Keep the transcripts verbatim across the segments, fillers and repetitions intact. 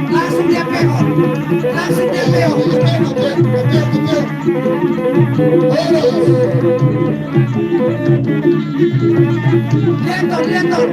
Langsung dia pehon. Langsung dia pehon. Dia pehon, dia pehon. Lihat, lihat.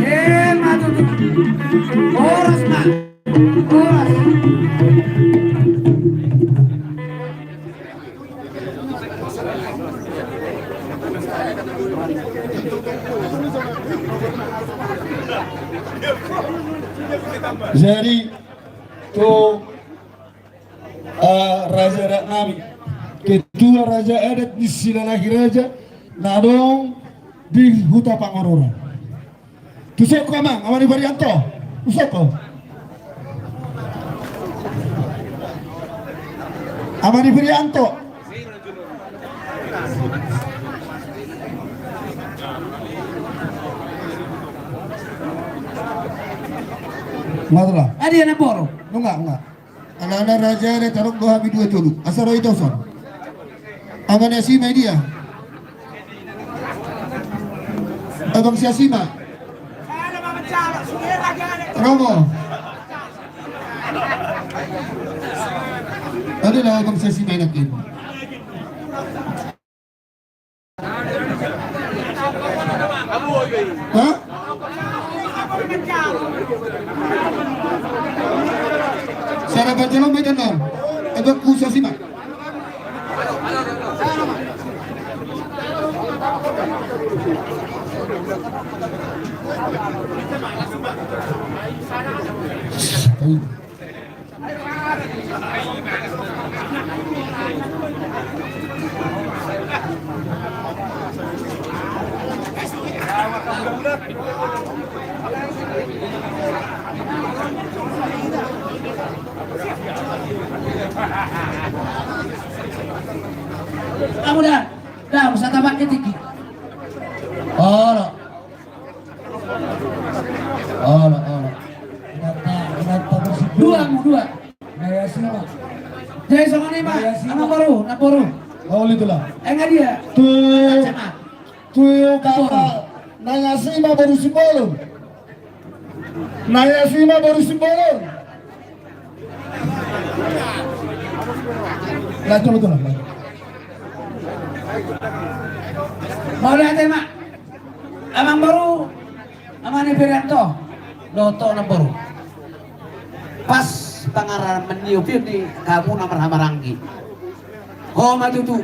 Eh, ma tutu. Horas, ma. Horas. Jadi, tu Ah, raja adat nami, ketua raja adat ni Silalahi Raja na adong di Huta Pangandaran. Tuson ho amang, Amang Iparianto. Tuson ho. Amang Iparianto. Nunga, nunga. Alana raja na tarok do hami dua tolu. Asa ro ito son. Amang ni Asima i dia? Abang si Asima. Romo. Ada lah abang si Asima enak ini. Hah? Sara bajalon beda nol. Ebe kusa sima. Kamu dah, dah, usah tambah ketik. Oh, no. Olo, olo. Inanta, inanta bersih. Dua, mu dua. Naya sima. Jadi songon i ma. Naya sima. Amang boru, namboru. Olo, itulah. Eh, nggak dia. Tu, tu, kata. Naya sima boru Simbolon. Naya sima boru Simbolon. Lanjut, lanjut, lanjut. Mauliate ma. Amang boru, Amang ni Ferianto, dohot ho namboru. Pas pangarantoan ni hamuna marhahamaranggi. Ho ma tutu,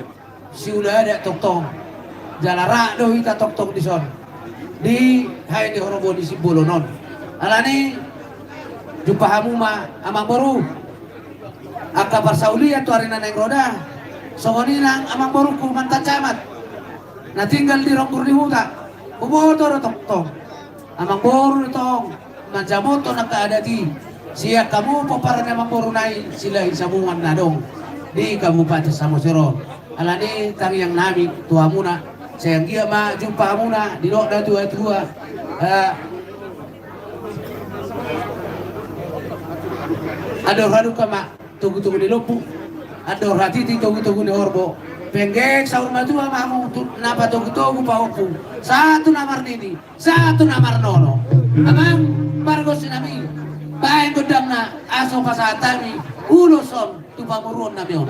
siula adat tongtong. Jala rap do hita tongtong dison. Di haha ni horbo ni Simbolon on. Alani, jumpa hamu ma, Amang boru. Angka parsaulian tu ari na naeng ro da. Songon i nang Amang boruku mantan camat. Na tinggal di ronggur ni huta. Huboto do tongtong. Amang boru do tong manjamothon angka adat i. Sian hamu pomparan ni amang boru nai Silahi Samuan na adong di Kabupaten Samosir on. Alani tangiang nami tu hamuna. Sai anggiat ma jumpa hamuna, didok na tua-tua. Eh, andor halumpang ma togu-togu ni lombu, andor hatiti togu-togu ni horbo, Penggeng saur matua ma hamu tu na patogu-togu pahompu, sahat tu na marnini, sahat tu na marnono. Amang pargonsi nami, baen gondangna asa hupasahat hami ulos on tu pamoruon nami on.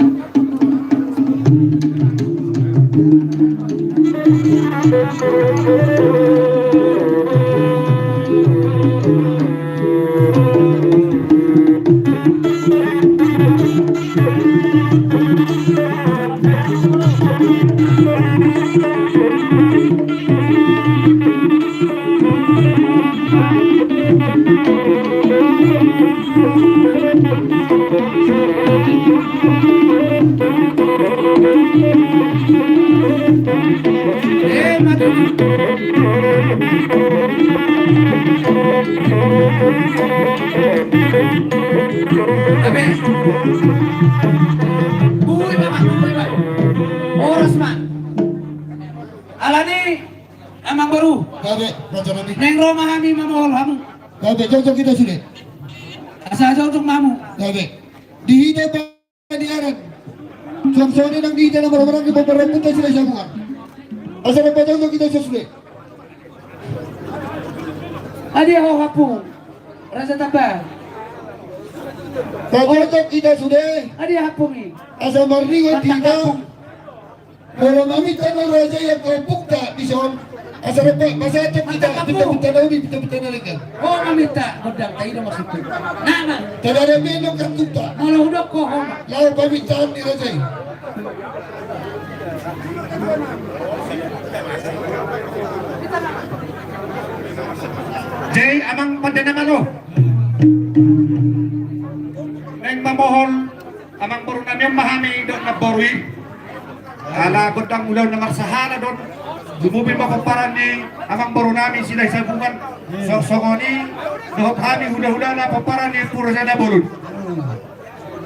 Horas ma. Alani, amang boru. Gabe, raja nami. Naeng ro ma hami mamohol hamu. Gabe, jongjong hita sude. Asa jongjong ma hamu. Gabe. Di hita paniaran. Suang songon i nang di hita na marhahamaranggi, pambarangunta Silahisabungan. Asa na pajongjong hita sude. Adia ho hampung. Raja Tamba. Pajongjong hita sude. Adia hampung i. Asa marningot hita. Molo maminta na raja i angka ompunta dison, asa rap pasahathon hita pinta-pinta na uli, pinta-pinta na denggan. O maminta gondang, taida maksudhu. Nama. Tadada meno kartuta. Molo hudok ho, ho ma. Laho pamintaan ni raja i. Jadi amang pande na malo. Naeng mamohol. Amang boru nami on ma hami dohot namboru i. Ala gondang ulaon na marsahala do on. Gumupi ma pomparan ni amang boru nami Silahisabungan. So, songon i dohot hami hula-hulana pomparan ni Ompu Raja Nabolon.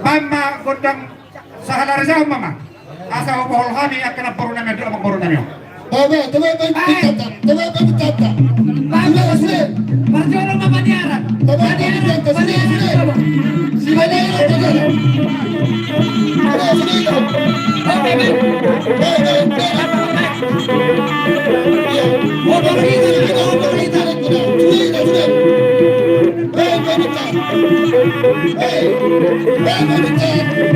Baen ma gondang sahala raja on ma. Asa hupamohol hami angka namboru nami dohot amang boru nami on. Bae, bae, taba bae pintanta, taba bae pintanta. Bae, bae, sude. Parjolo ma paniaran. Taba bae pintanta, sude, sude. Sude, sude. Sude, sude. Oke, baik. Bae, bae, bae. Iya. Oke, baik. Sude, sude. Bae, bae, pintanta. Bae, bae, pintanta.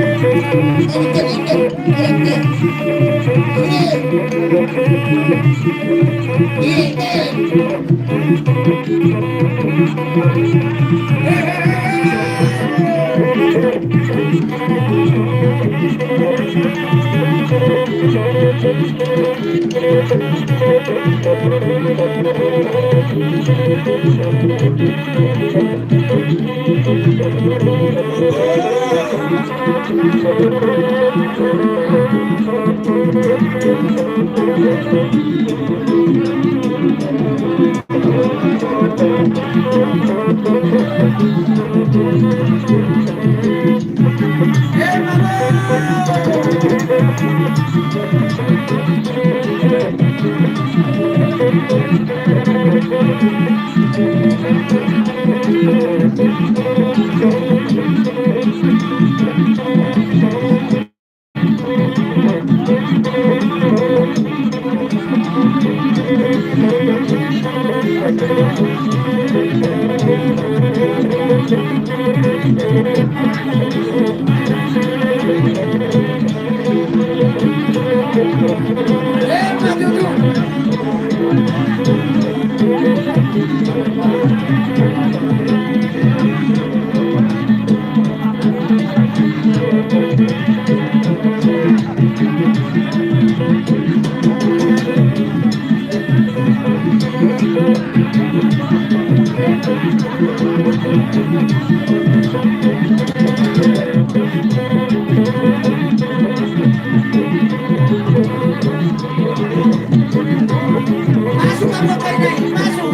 Masuk, masuk, masuk.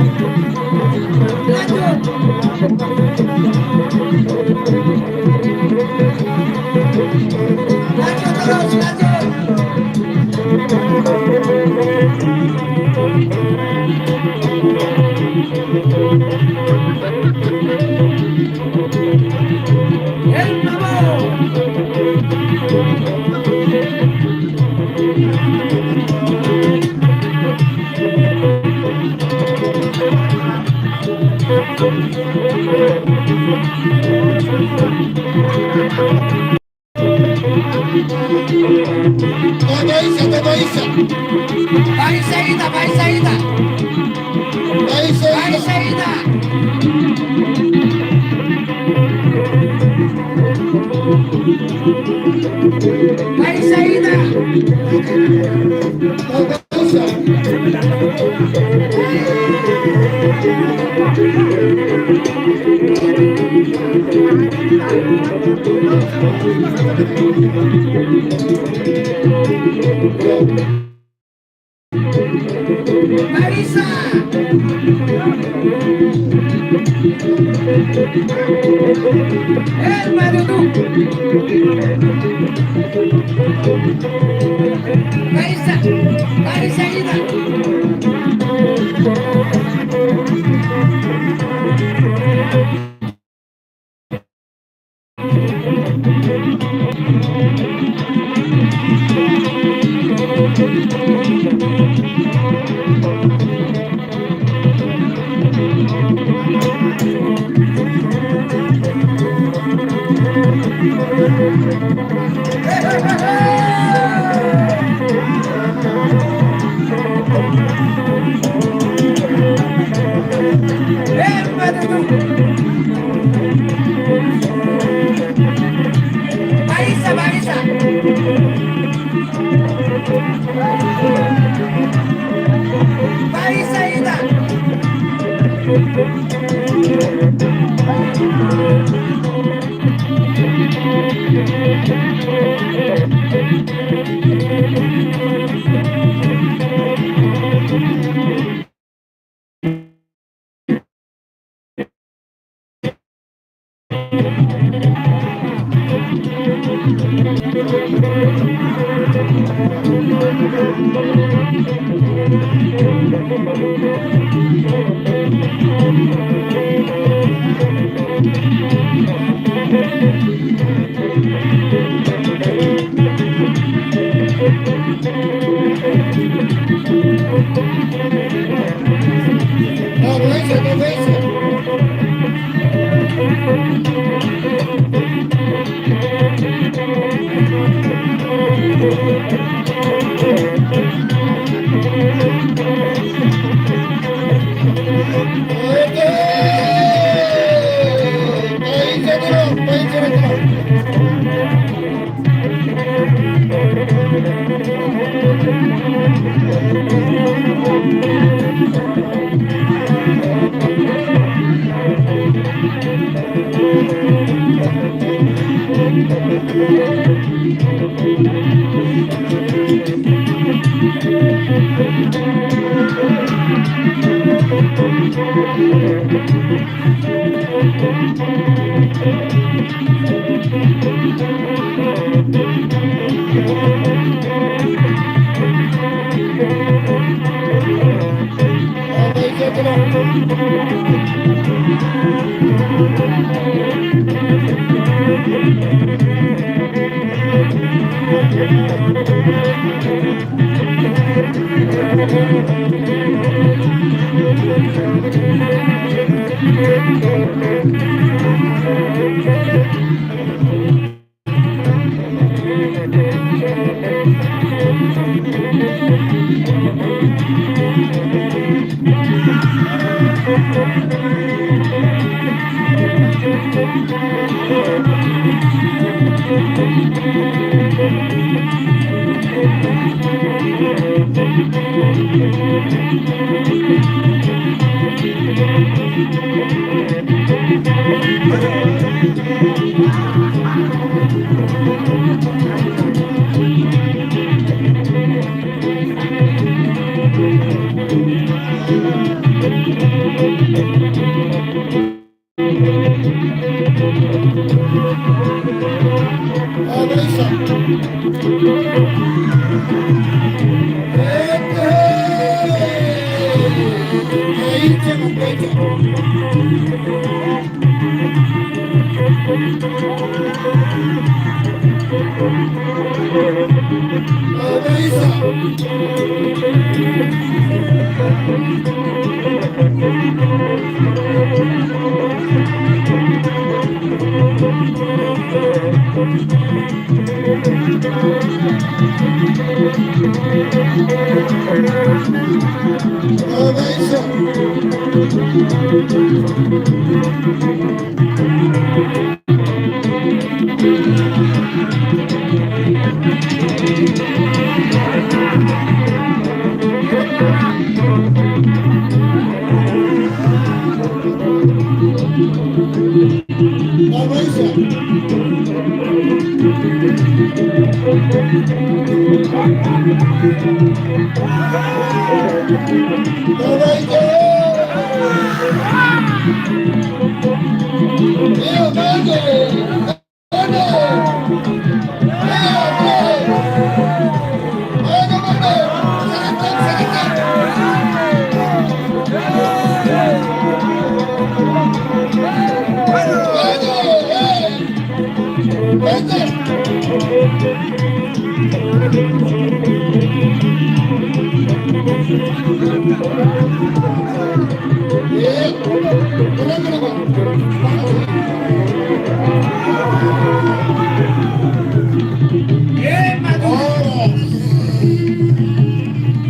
Lanjut. Lanjut terus, lanjut. Hei, mabok. Baisa hita. Baisa hita. Baisa hita. Baisa. Baisa. Baisa hita. Baisa, baisa. Baisa hita.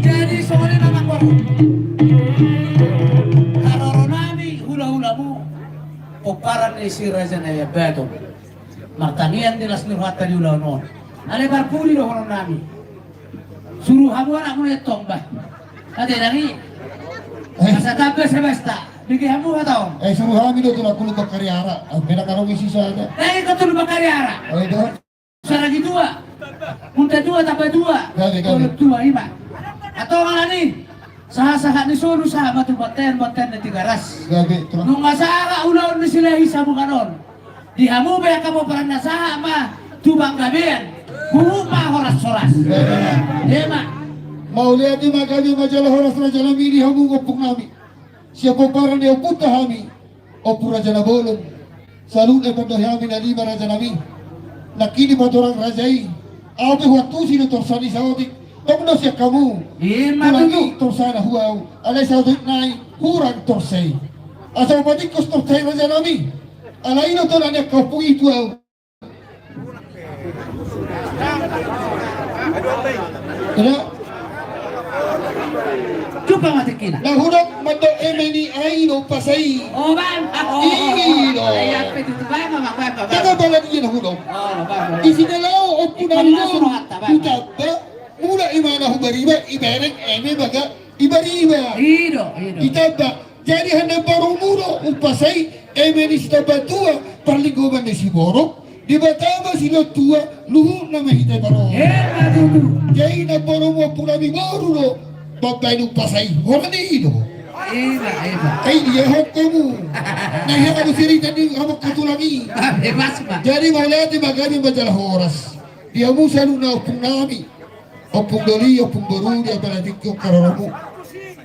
Jadi songon i ma, Amang Boru. Haroro nami hulahulamu, pomparan ni si Raja Naiambaton, martangiang di las ni rohanta di ulaon on. Alai parpudi dohonon nami. Suru hamu anakmu na i tong, bah. Ate, nang i. Eh. Asa tamba sebasta. Bege hamu hata on. Eh, suru hami do tu na kulu bakari ara. Ah, beda kalau misi saja. Eh, ikut tu bakari ara. Oh, itu. Saragi tua. Munta tua, tamba tua. Gabe, gabe. Tua, tua, ima. Atau malah ni. Sahat-sahat ni solu, sahat ma tu bontean, bontean ni Tigaras. Gabe, terus. Nunga sahat ulaon ni Silahi Sabukan on. Di hamu be angka pomparan na sahat ma tu panggabean, huhut ma horas-horas. Ima. Mauliate ma, gabe ma jala horas raja nami di hamu ompung nami. Sian pomparan ni ompunta hami, Ompu Raja Nabolon. Saluhutna pandohan nami na lima raja nami. Nangkin dipatorang raja i. Au pe huantusi do torsa ni saotik. Tong do sian hamu. Ima tutu. Hurangi torsa na huau. Alai saotik nai hurang torsa i. Asa hupatingkos torsa i raja nami. Alai do tona ni angka ompung i tu au. Eda. Coba mati kina. Na hudok mandok eme ni ai do umpasa i. Oh, bang. Oh, oh, oh, oh. I do. Ai, ape tutu, bang, bang, bang, bang. Taka bala dia na hudok. Oh, bang, bang. Isi na lao ompu nami. Mana suruh hatta, bang. Hutamba, mula imana hubariba, ibereng eme baga ibariba. I do, i do. Itamba. Jadi handa baromu do umpasa i, eme ni sitambatua, parlinggoman ni siborok, Debata ma silehon tua, luhutna ma hita i baromu. Ima tutu. Jadi na baromu ompung nami boru do mambaen umpasa i. Holan i do. Ima, ima. Ai dia hokkomu. Na hea adu cerita ni hamu angka tulang i. Ah, bebas ma. Jadi mauliate ma, gabe ma jala horas di hamu saluhutna ompung nami. Ompung doli, ompung boru, di apala tingki on haroromu.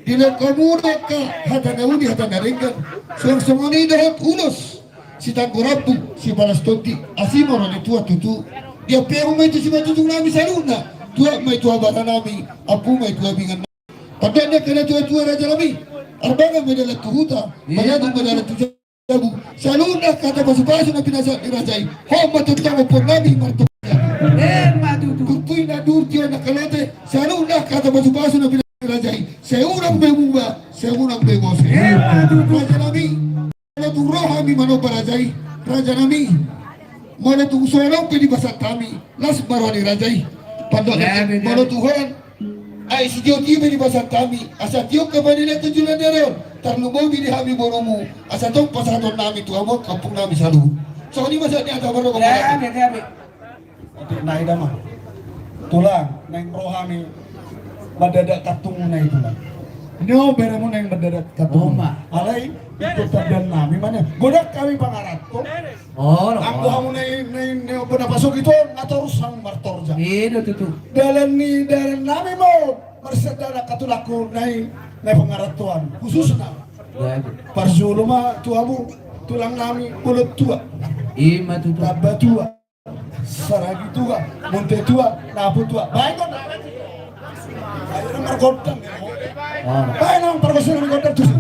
Dilehon hamu do angka hata na uli, hata na denggan. Suang songon i dohot ulos. Sitanggo rambu, sipalas tondi, asi ma roha ni tua tutu. Diampu ma i tu simanjujung nami saluhutna. Tua ma i tu abara nami, ampu ma i tu abingan nami. Pandok ni angka na tuatua raja nami. Arbangan ma dalan tu huta, iya, mangadu ma dalan tu jabu. Saluhutna hata pasupasu na pinasahat ni raja i. Ho ma tongtong ompung nami martonggo. Ima tutu. Turpuk na durti on na kalote. Saluhutna hata pasupasu na pinasahat ni raja i. Sai unang be muba, sai unang be mose. Ima tutu. Raja nami. Molo tung ro hami manomba raja i, raja nami. Molo tung so adong pe di basanta hami, las ma roha ni raja i. Pandok, ya, ya, ya, molo Tuhan, ai sitiop i be di basanta hami, asa tiop ma panilehon tu joloan ni ari on, tarlumobi di hami borumu, asa tong pasahaton nami tu hamu angka ompung nami saluhut. Songon i ma sahat ni hata marroha. Ya, ya, ya, ya. Otik nai da ma. Tulang, naeng ro hami mandadak tantung nai tulang. Nio beremu naeng mandadak tantung. Oh, ma. Alai, ikut tandahan nami ma nian. Godang hami pangaranto. Oh, lo. Anggo hamu nai, nai, nai, bona pasogit on, nga torus hamu martorja. I do tutu. Dalan ni, dalan nami ma on, marsiandalan angka tulangku nai, nai pangarantoan. Khususna. Ya, ya. Parjolo ma tu hamu, tulang nami, bolon tua. Ima tutu. Tamba tua. Saragi tua, munte tua, napu tua. Baen on. Baen on margondang. Ah. Baen on pargondang, margondang tusi.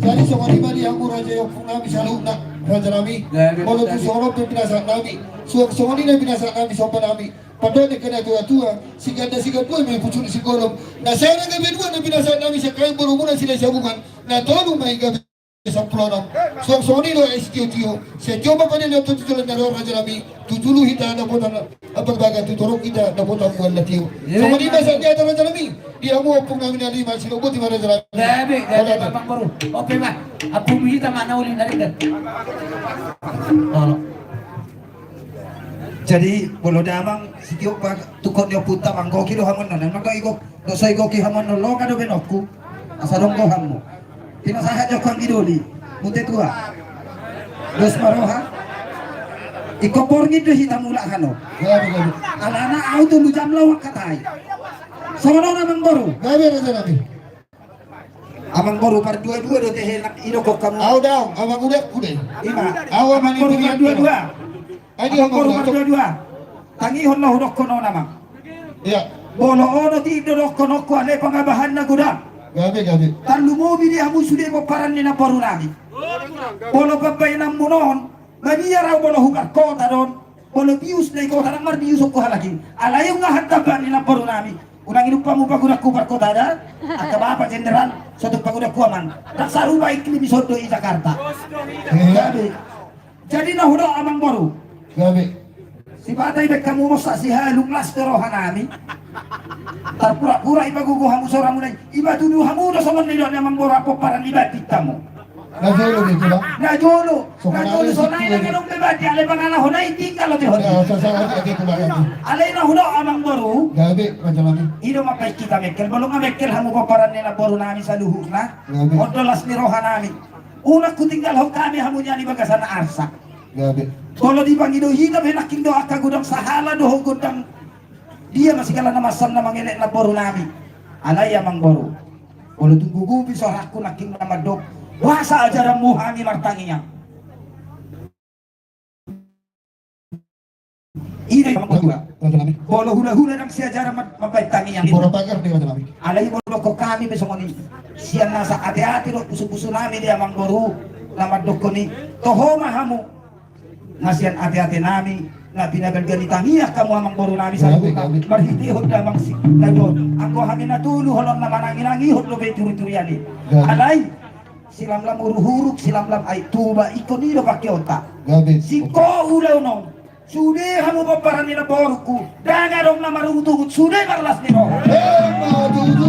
Jadi songon i ma di hamu raja i, ompung nami saluhutna, raja nami. Molo tung songon on pe pinasahat nami, suang songon i na pinasahat nami, somba nami. Pandok ni na tua-tua, siganda sigandua ma i pucuk ni sigolom. Na sada gabe dua na pinasahat nami, sian kain borumuna Silahisabungan. Na tolu ma i gabe sampulu onom. Suang songon i do ais tio-tio. Sai tio ma pande na tutu jolo na ro raja nami. Tu julu hita dapotan Ampang Baga, tu torop hita dapotan Buan Latio. Songon i ma sahat ni hata raja nami. Di hamu ompung nami na lima, siloboti ma raja nami. Gabe, gabe, amang boru. Ope ma. Ampung hita ma na uli na ringan. Jadi molo damang sitiop ba tungkot ni ompunta, manggohi do hamu annon, nang do i gok. Dosa i goki hamu annon, loga do benokku. Asa dong gohanmu. Pinasahat jo anggi doli. Mute tua. Dos ma roha. Ingkon borngin do hita mulak hanon. Alana au tolu jam laho angka tai. Songon on amang boru. Gabe raja nami. Amang boru, pardua-dua do tehe nang idokkon hamu. Au daong, amang uda, uda. Ima. Au amang boru pardua-dua. Ai di amang boru pardua-dua. Tangihon na hudokkon on amang. Ia. Molo otik do dohononku, alai pangabahan na godang. Gabe, gabe. Tarlumobi di hamu sude pomparan ni namboru nami. Molo pambahenanmuna on, mabiar au molo huparkota do on. Molo bius na i kota, ndang marbius ho halak i. Alai nunga hantam bahen ni namboru nami. Unang inum hamu pagodangku parkota da. Angka bapa jenderal, sotung pagodangku amang. Ndang sarupa iklim i son dohot i Jakarta. Gabe. Jadi na hudok amang boru. Gabe. Sipata ibaen hamu masa sihalung las do roha nami. Tarpura-pura ipagogo hamu soramuna i. Ipatudu hamu do songon na nidok ni amang boru, pomparan i baen pintamu. Na jolo do i, Tulang. Na jolo. Na jolo sonai na nidok be baen, alai pangalahon i tinggal do tihon. Alai na hudok amang boru. Gabe, raja nami. I do ma paik hita mengkel, molo nunga mengkel hamu pomparan ni namboru nami saluhutna. Gabe. On do las ni roha nami. Unang hutinggalhon hami hamu nian di bagasan arsak. Gabe. Molo dipangido hita pe nangkin do angka godang sahala dohot gondang. Dia ma sigala na mansam na mangelek namboru nami. Alai amang boru, molo tung gugupi soarangku nangkin na mandok, boasa ajaranmu hami martangiang? I do amang boru. Molo hula-hula ndang siajaran mambaen tangiang i. Alai molo dokkon hami pe songon i, sian nasa ate-ate dohot pusu-pusu nami di amang boru na mandokkon i, toho ma hamu. Na sian ate-ate nami na pinabalga ni tangiang hamu amang boru nami saluhutna. Marhitehon damang si na do on, anggo hami na tolu holong na manangi-nangihon dope turi-turian i. Alai silamlam uruk-uruk, silamlam aek tuba, ingkon i do pangkeonta. Singko ulaon on. Sude hamu pomparan ni namborungku, ndang adong na marungut-ungut, sude marlas ni roha.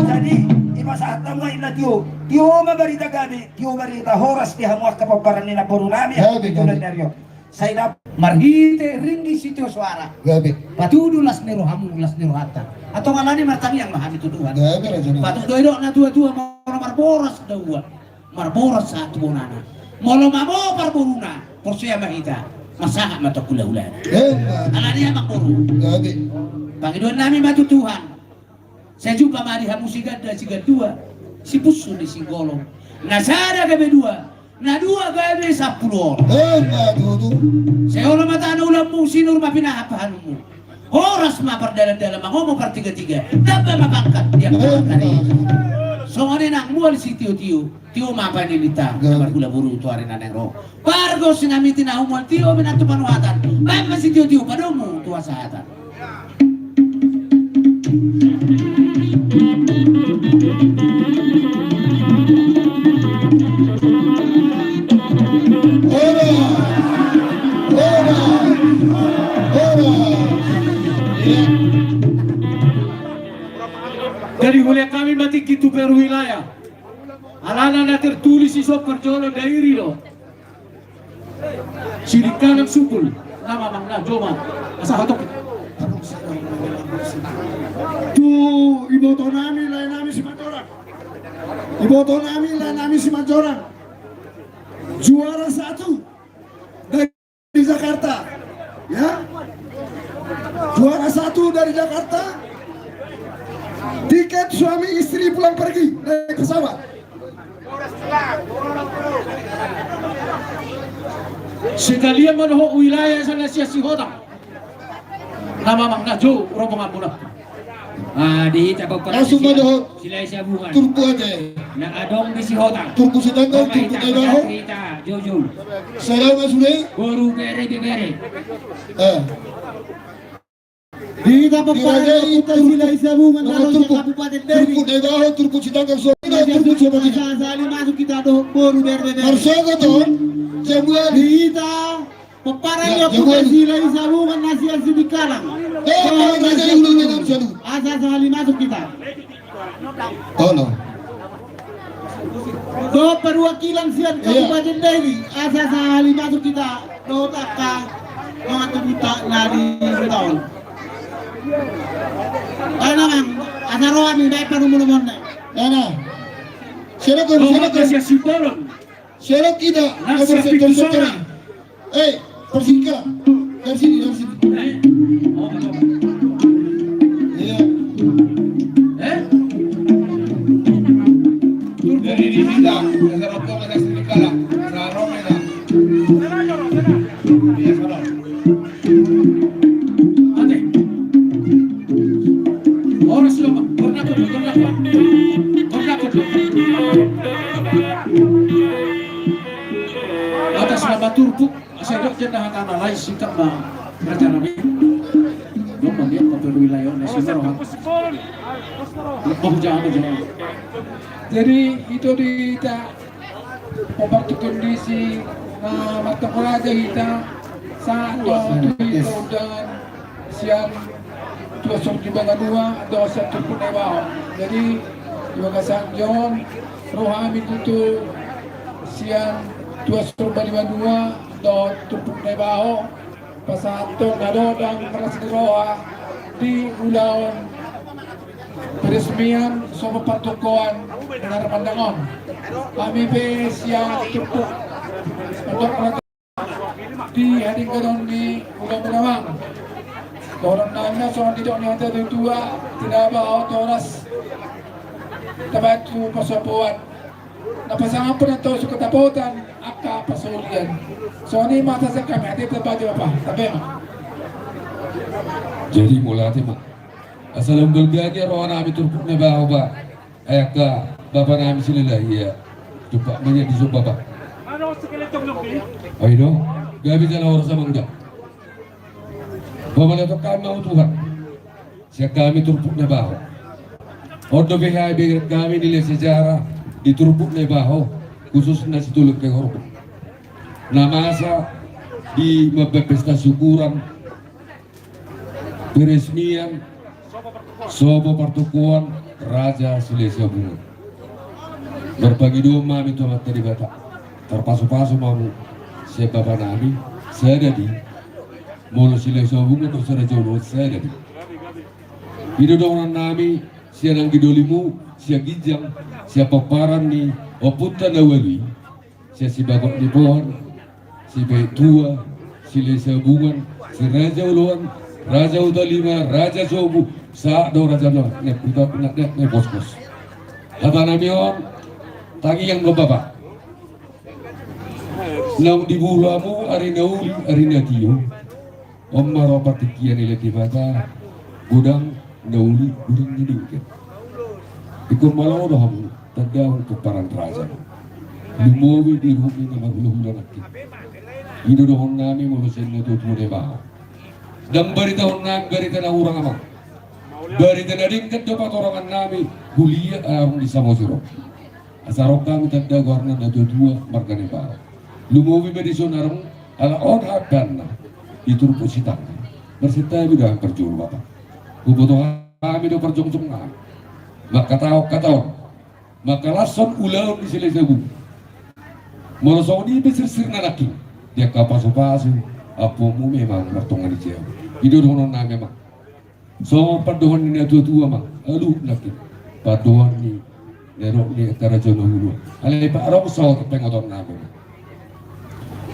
Jadi ima sahat hamu aek na tio. Tio ma barita gabe, tio barita horas di hamu angka pomparan ni namboru nami. Gabe, gabe. Sai dapot marhite ringgit sitio soara. Gabe. Patudu las ni rohamu, las ni rohanta. Antong alani martangiang ma hami tu Tuhan. Gabe, raja nami. Patudu do i didok na tua-tua, molo marboras daoa, marboras sahat tu bonana. Molo mamopar boruna, porsea ma hita, marsahat ma antong hula-hulana. Alani i amang boru. Gabe. Pangidoan nami ma tu Tuhan. Sai jumpa ma di hamu siganda sigandua, sipusu ni sigolom. Na sada gabe dua, na dua gabe sampulu onom. Sai olo ma tano ulammu, sinur ma pinahan-pahanmu. Horas ma pardalan-dalan, mangomo partigatiga, tamba ma pangkat di angka kareta. Songon i nang mual sitiotio, tio ma panilita na marhula boru tu ari na naeng ro. Pargonsi na miti na humol tio, minantu panuhatan, baen ma sitiotio padomu tu hasahatan. Horas! Horas! Horas! Jadi hulehon hami ma tingki tu perwilayah. Alana na tertulis i so parjolo dairi do. Sidik kanan sukul, nama Mang Najoma. Asa hatop. Tu iboto nami, lae nami Simanjorang. Iboto nami, lae nami Simanjorang. Juara satu dari Jakarta. Ya. Juara satu dari Jakarta. Tiket suami istri pulang pergi naik pesawat. Sekalian ma dohot wilayah sana sia Sihotang. Nama Mang Najo rombongan muna. Ah, di hita pokok langsung ma dohot Silahi Sabungan. Turpuk aja. Na adong di Sihotang. Turpuk Sitanggang, turpuk Naibaho. Hita jujur. Salam sude. Boru bere bebere. Eh. Di hita pomparan Silahi Sabungan, turpuk Naibaho, turpuk Sitanggang, turpuk Sitanggang. Sahali masuk hita dohot boru bere bebere. Marsogot on. Di hita pomparan Silahi Sabungan na sian Sidikalang. Asa sahali masuk hita. Dohot perwakilan sian Kabupaten Dairi, asa sahali masuk hita dohot angka mangan tubuta na di huta on. Ayo nang, asa roha ni baen panumunu monna. Nana. Siapa kau? Siapa kau? Siapa kau? Serok ida, nomor sektor sektor. Eh, persingkat. Dari sini, dari sini. Iya. Dari di sini dah. Dasar apa ada sini kalah. Sarong ida. Iya, sarong. Ate. Horas do, Pak. Hornakon, hornakon. Hornakon. Atas nama turpuk, asa dok janda hatana lain singkat ma raja nami. Dok ma dia paper wilayah na singkat roha. Lebih jauh aja. Jadi itu di ta Ombar tu kondisi na martonggo raja hita sahat do tu hita undangan sian Tuasur Rimba Banua dohot sian Turpuk Naibaho. Jadi di bagasan on ro hami tutu sian Tuasur Rimba Banua dohot Turpuk Naibaho. Pasahathon na dodang marlas ni roha di ulaon peresmian sopo partokoan na marmandang on. Hami pe sian turpuk mandok di hadingganon ni ulaon muna. Dohonon nami na songon nidok ni hata tua, tinaba hot horas tabaen tu parsombuan. Na pasangaphon antong so katapotan angka pasaulian. Songon i ma sahat sian hami, ate, tabaen ma, tabaen ma. Jadi mauliate ma. Asa lam balga ni roha nami Turpuk Naibaho ba. Ai angka bapa nami Silalahi, ia tumpak ma nian di son bapa. Ai do, gabe jala horas amang da. Bapa na tongka ma Tuhan. Sian hami Turpuk Naibaho. On dope hami, bagian hami nilai sejarah di Turpuk Naibaho, khususna Situlun Kehorbo. Na masa di mambaen pesta syukuran peresmian sopo partokoan Raja Silahi Sabungan. Marpangidoan ma hami tu Amanta Debata, tarpasupasu ma hamu sian bapa nami, sada di molo Silahi Sabungan dohot Raja Oloan, sada di. I do dohonon nami sian anggi dolimu, sian ginjang, sian pomparan ni ompunta na ualu i, sian Sibagot Nipoan, Sibaen Tua, Silahi Sabungan, Si Raja Oloan, Raja Huta Lima, Raja Sobu, sahat do Raja na, na, na, na, na Boskos. Hata nami on, tangiang do bapa. Naung diburu hamu ari na uli, ari na tio. On ma ro partingkian ni Debata, godang na uli, godang na denggan. Ingkon malo do hamu tanda pomparan raja. Lumobi di ruhut ni na marhulahula nangkin. I do dohononnami molo sian natuatua na bahen. Ndang baritahonnami barita na hurang, amang. Barita na denggan do patorangannami, hulia adong di Samosir on. Asa adong hami tanda goarna natuatua marga na bahen. Lumobi ma dison adong, ala on hapanna di turpuk Sitanggang. Marsantabi do hami parjolo, Bapak. Huboto hami do parjongjongnami. Mangkatahon hata on. Mangkalashon ulaon ni Silahisabungan. Molo songon i pe sirsirna nangkin, di angka pasupasu, ampuonmu memang martonga ni jabu. I do dohononnami, amang. Songon pandohan ni natuatua, amang, aluhut nangkin pandohan ni, ni angka raja na hulu. Alai pe adong saotik pangidoannami, amang.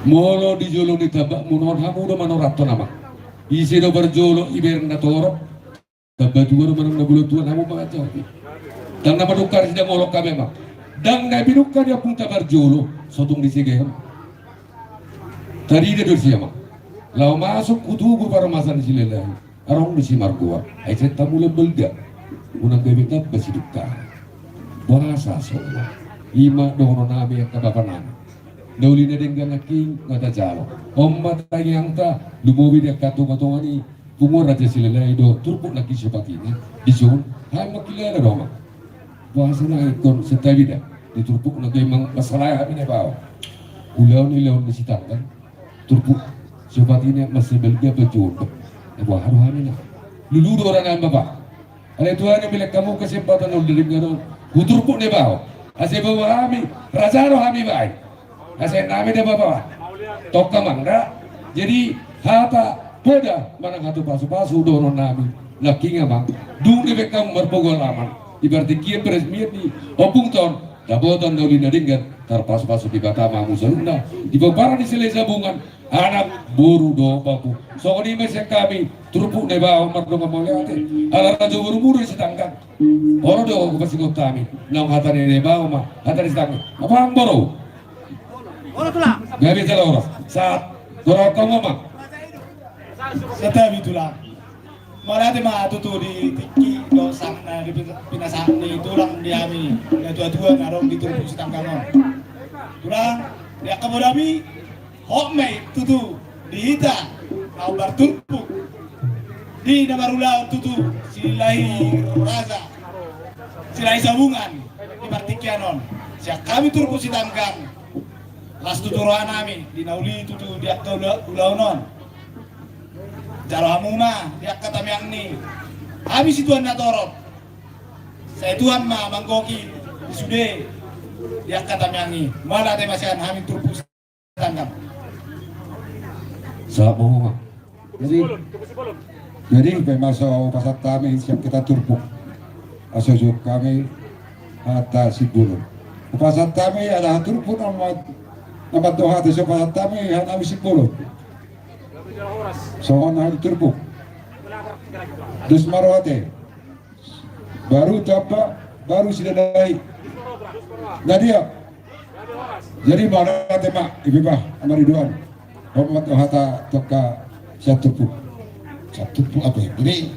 Molo di jolo ni tambakmuna on hamu do manorathon, amang. Ise do parjolo ibereng na torop, tambatua do manang na bulan tuan, hamu manganjari. Ndang na madungka sidang olok hami, amang. Ndang na pinungka ni ompungta parjolo, so tung disi gabe. Tarida do disi, amang. Laho masuk tu tugu parhorasan ni Silalahi. Adong disi margoar. Ai sai tamulan balga. Unang gabe tamba sidungka. Boasa songon i? I ma dohononnami angka bapanami. Na uli na denggan nangkin nga tajalo. On ma tangiangta, lumobi di angka tongatonga ni punguan Raja Silalahi do turpuk nangkin Siopatini. Dison, hami mangkilala do, amang. Boasa nangkin ingkon santabi da di turpuk nangkin, amang, mansalahi hami na bahen. Ulaon, ulaon ni Sitanggang. Turpuk Siopatini mansai balga, balga jolo. Boha do hami na lulu do ranami, Bapak. Alai Tuhan, milek hamu kesempatan na uli na denggan on tu turpuk na bahen. Asa bahen hami, raja do hami bahen. Asa nami da, Bapak. Tongka, amang, da. Jadi hata poda manang hata pasupasu dohononnami nangkin, amang. Dung dibahen hamu marpogu alaman, di partingkian peresmian ni ompungta on, dapotan na uli na denggan, tarpasupasu Debata ma hamu saluhutna di pomparan ni Silahisabungan, anak, boru dohot pahompu. Songon i ma sian hami turpuk na bahen, mardongan mauliate. Ala raja borumu do Sitanggang. Olo do hupasingot hami. Naung hata ni na bahen ma hata ni Sitanggang. Apa, amang boru? Gabe jala horas. Sahat. Torop hamu, amang. Santabi, Tulang. Mauliate ma tutu di tingki dohot sahat na di pinasahat ni Tulang di hami natuatua na adong di turpuk Sitanggang on. Tulang, di angka podami, hot ma i tutu di hita na hombar turpuk di na marulaon tutu Silahi Raja, Silahisabungan di partingkian on. Sian hami turpuk Sitanggang, las tutu rohanami di na uli tutu di angka ula-, ulaon on. Jalo hamu ma di angka tangiang ni hami situan na torop. Sai Tuhan ma manggohi di sude di angka tangiang i. Mauliate ma sian hami turpuk Sitanggang. Sahat ma. Jadi, jadi pe ma so hupasahat hami sian hita turpuk. Asa jok hami hata Simbolon. Hupasahat hami ala turpuk nama, nama dohot hata so hupasahat hami hata Simbolon. Songon hami turpuk. Dos ma roha te. Baru tamba, baru sidadai. Na dia. Jadi mauliate ma, iba, amang Ridwan. Hormat hata tongka sian turpuk. Sian turpuk apa ya? Jadi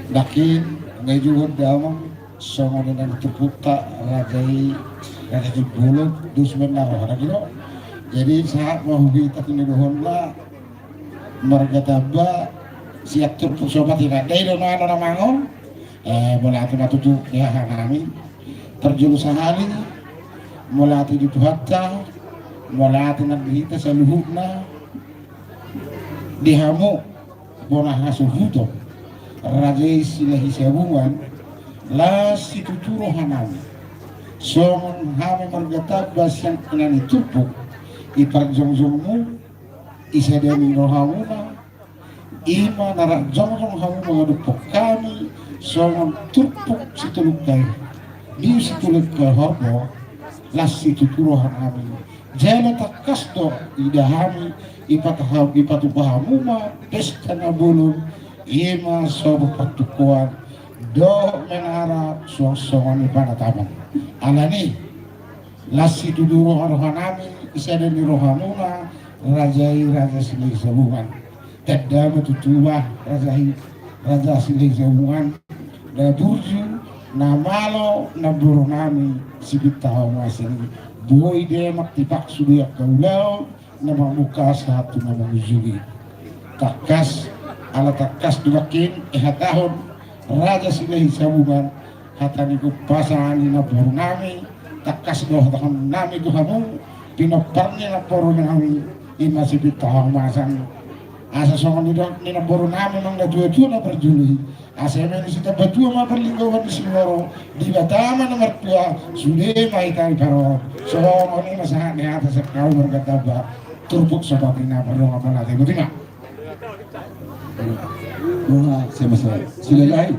nangkin, ngai juga damang, songon i nang turpukta, raja i, raja Simbolon, dos ma na roha na gilo. Jadi sahat ma huhita tu ni dohonna, marga tamba, sian turpuk Siopatini, dai do na, na mangon. Eh, mauliate ma tutu di hahanami. Parjolo sahali, mauliate di Tuhanta, mauliate nang di hita saluhutna, di hamu bona hasuhuton Raja i Silahisabungan, las situtu rohanami. Songon hami marga tamba sian inganan ni turpuk, i parjongjongmu, i sada ni rohamuna, i ma na rap jongjong hamu mangadophon hami songon turpuk Situlungkai, di Situlungkai horbo, las situtu rohanami. Jala tangkas do ida hami, ipataha-, ipatupa hamu ma pesta na bolon, i ma sobu pantukoan dohot menara suang songon i panatapan. Alani, las situtu roha-rohanami, i sada ni rohamuna, raja i Raja Silahisabungan. Tanda ma tutu bah raja i Raja Silahisabungan na burju, na malo namboru nami Sipinta Haomasang i. Boi demak tipak sude angka ulaon na mamungka sahat tu na mangujungi. Tangkas, ala tangkas do nangkin dihatahon Raja Silahisabungan hata ni gompasa ni namboru nami. Tangkas do hatahon nami tu hamu, pinompar ni namboru nami, i ma Sipinta Haomasang. Asa songon nidok ni namboru nami, manang na tua-tua na parjolo i, asa eme ni sitambatua ma parlinggoman ni singoro, Debata ma na martua, sude ma hita diparorot. Songon i ma sahat ni hata sian hami marga Tamba. Turpuk so patina, pardongan ma lae, botima. Wah, saya masih. Sudah lain.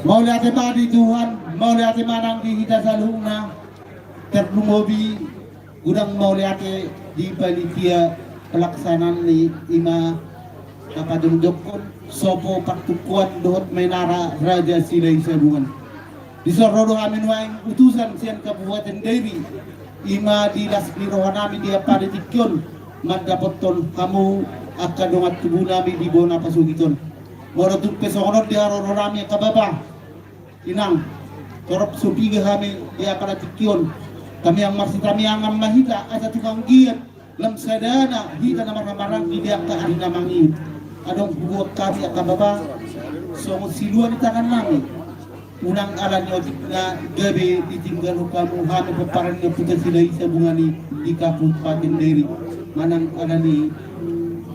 Mauliate ma di Tuhan, mauliate ma nang di hita saluhutna. Tarlumobi godang mauliate di panitia pelaksanaan ni, i ma na pajongjongkon sopo, partukuan dohot menara Raja Silahisabungan. Dison ro do hami nuaeng utusan sian Kabupaten Dairi, i ma di las ni roha nami di ampara tingki on mandapothon hamu angka dongan tubu nami di bona pasogit on. Molo tung pe songon on di haroro nami angka bapa, inang, torop so piga hami di ampara tingki on, tamiang marsitamiangan ma hita asa tung anggiat lam sadana hita na marhahamaranggi di angka ari na mangihut. Adong huboan hami angka bapa songon silua ni tangan nami. Unang ala ni otik na gabe ditinggalhon hamu hami pomparan ni Ompunta Silahisabungan i di Kabupaten Dairi, manang ala ni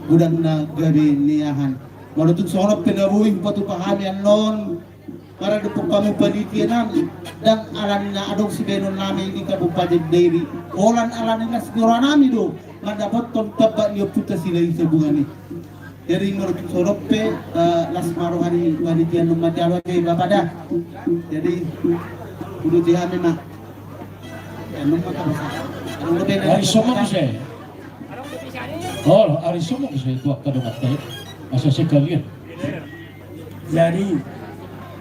godang na gabe niahan. Molo tung songon on pe na boi hupatupa hami annon, maradophon hamu panitia nami, ndang ala ni na adong sibahenon nami di Kabupaten Dairi, holan ala ni las ni roha nami do mandapothon tambak ni Ompunta Silahisabungan i. Jadi molo tung songon on pe, eh, las ma roha ni panitia nami, manjalo ate bapa da. Jadi uduti hami ma. Anu ma kabasa. Anu ma bena. Ari songon on muse. Oh, ari songon on muse tu angka dongan te. Asa sekalian. Jadi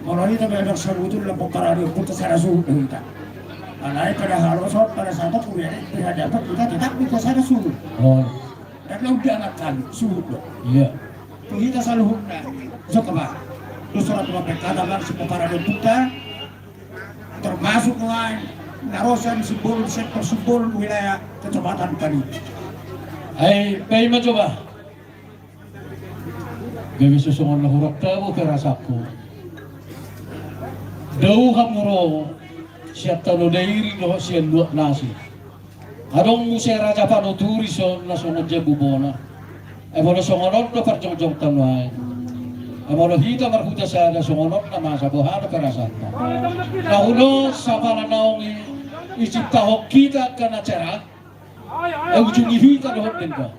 molo hita memang sabutul la pomparan ni Ompunta, sada suhut do hita. Alai padahal on, pada saat on kuliah di hadapan kita tetap hita sada suhut. Oh. Karena undangan kami suhut do. Iya. Tu hita saluhutna. Sok apa? Terus orang tua pekada bang si pomparan ni Ompunta. Termasuk nuaeng na ro sian Simbolon, sektor Simbolon, wilayah Kecamatan Panipi. Ai, pe i ma coba. Gabe so songon na hurang tabo perasaanku. Dao hamu ro sian tano Dairi dohot sian luat nasi. Adong muse raja panuturi son na songon jabu bona. Ai molo songon on do parjongjongta nuaeng, ai molo hita marhuta sada songon on na masa, boha do perasaanta? Na hulos sapala naung i, iciptahon hita angka na cerah, ai ujungi hita dohot denggan.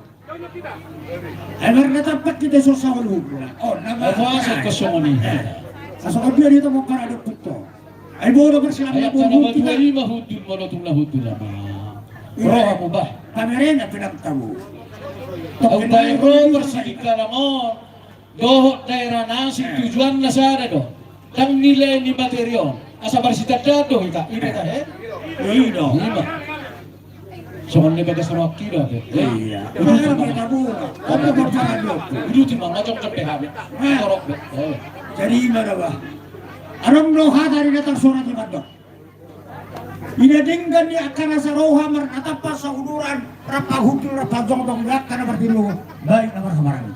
Ai marnatampak hita so saur umur. Oh, na ai masa kosongon i. Asa kau dia dia tamo parade puto. Ai bodo bersilam. Ai na bodo matua i ma hundul, molo tung na hundul ama. Roha mu bah. Pamerena pedang tamu. Au baen ro bersidikalang on dohot daerah nasi, tujuanna sada do. Ndang nilai ni materi on. Asa marsitandaan do hita. Ido ta he? Ido. Ima. Songon na bagas rohangki do ate. Iya. Uduti ma. Uduti ma, jongjong pe hami. Torop be. Jadi ima da bah. Adong do hata di na tarsurat i mandok. Ina denggan ni angka na saroha marnatampak sauduran, rap pahundul, rap pajongjong, angka na martilu, baik na marhahamaranggi.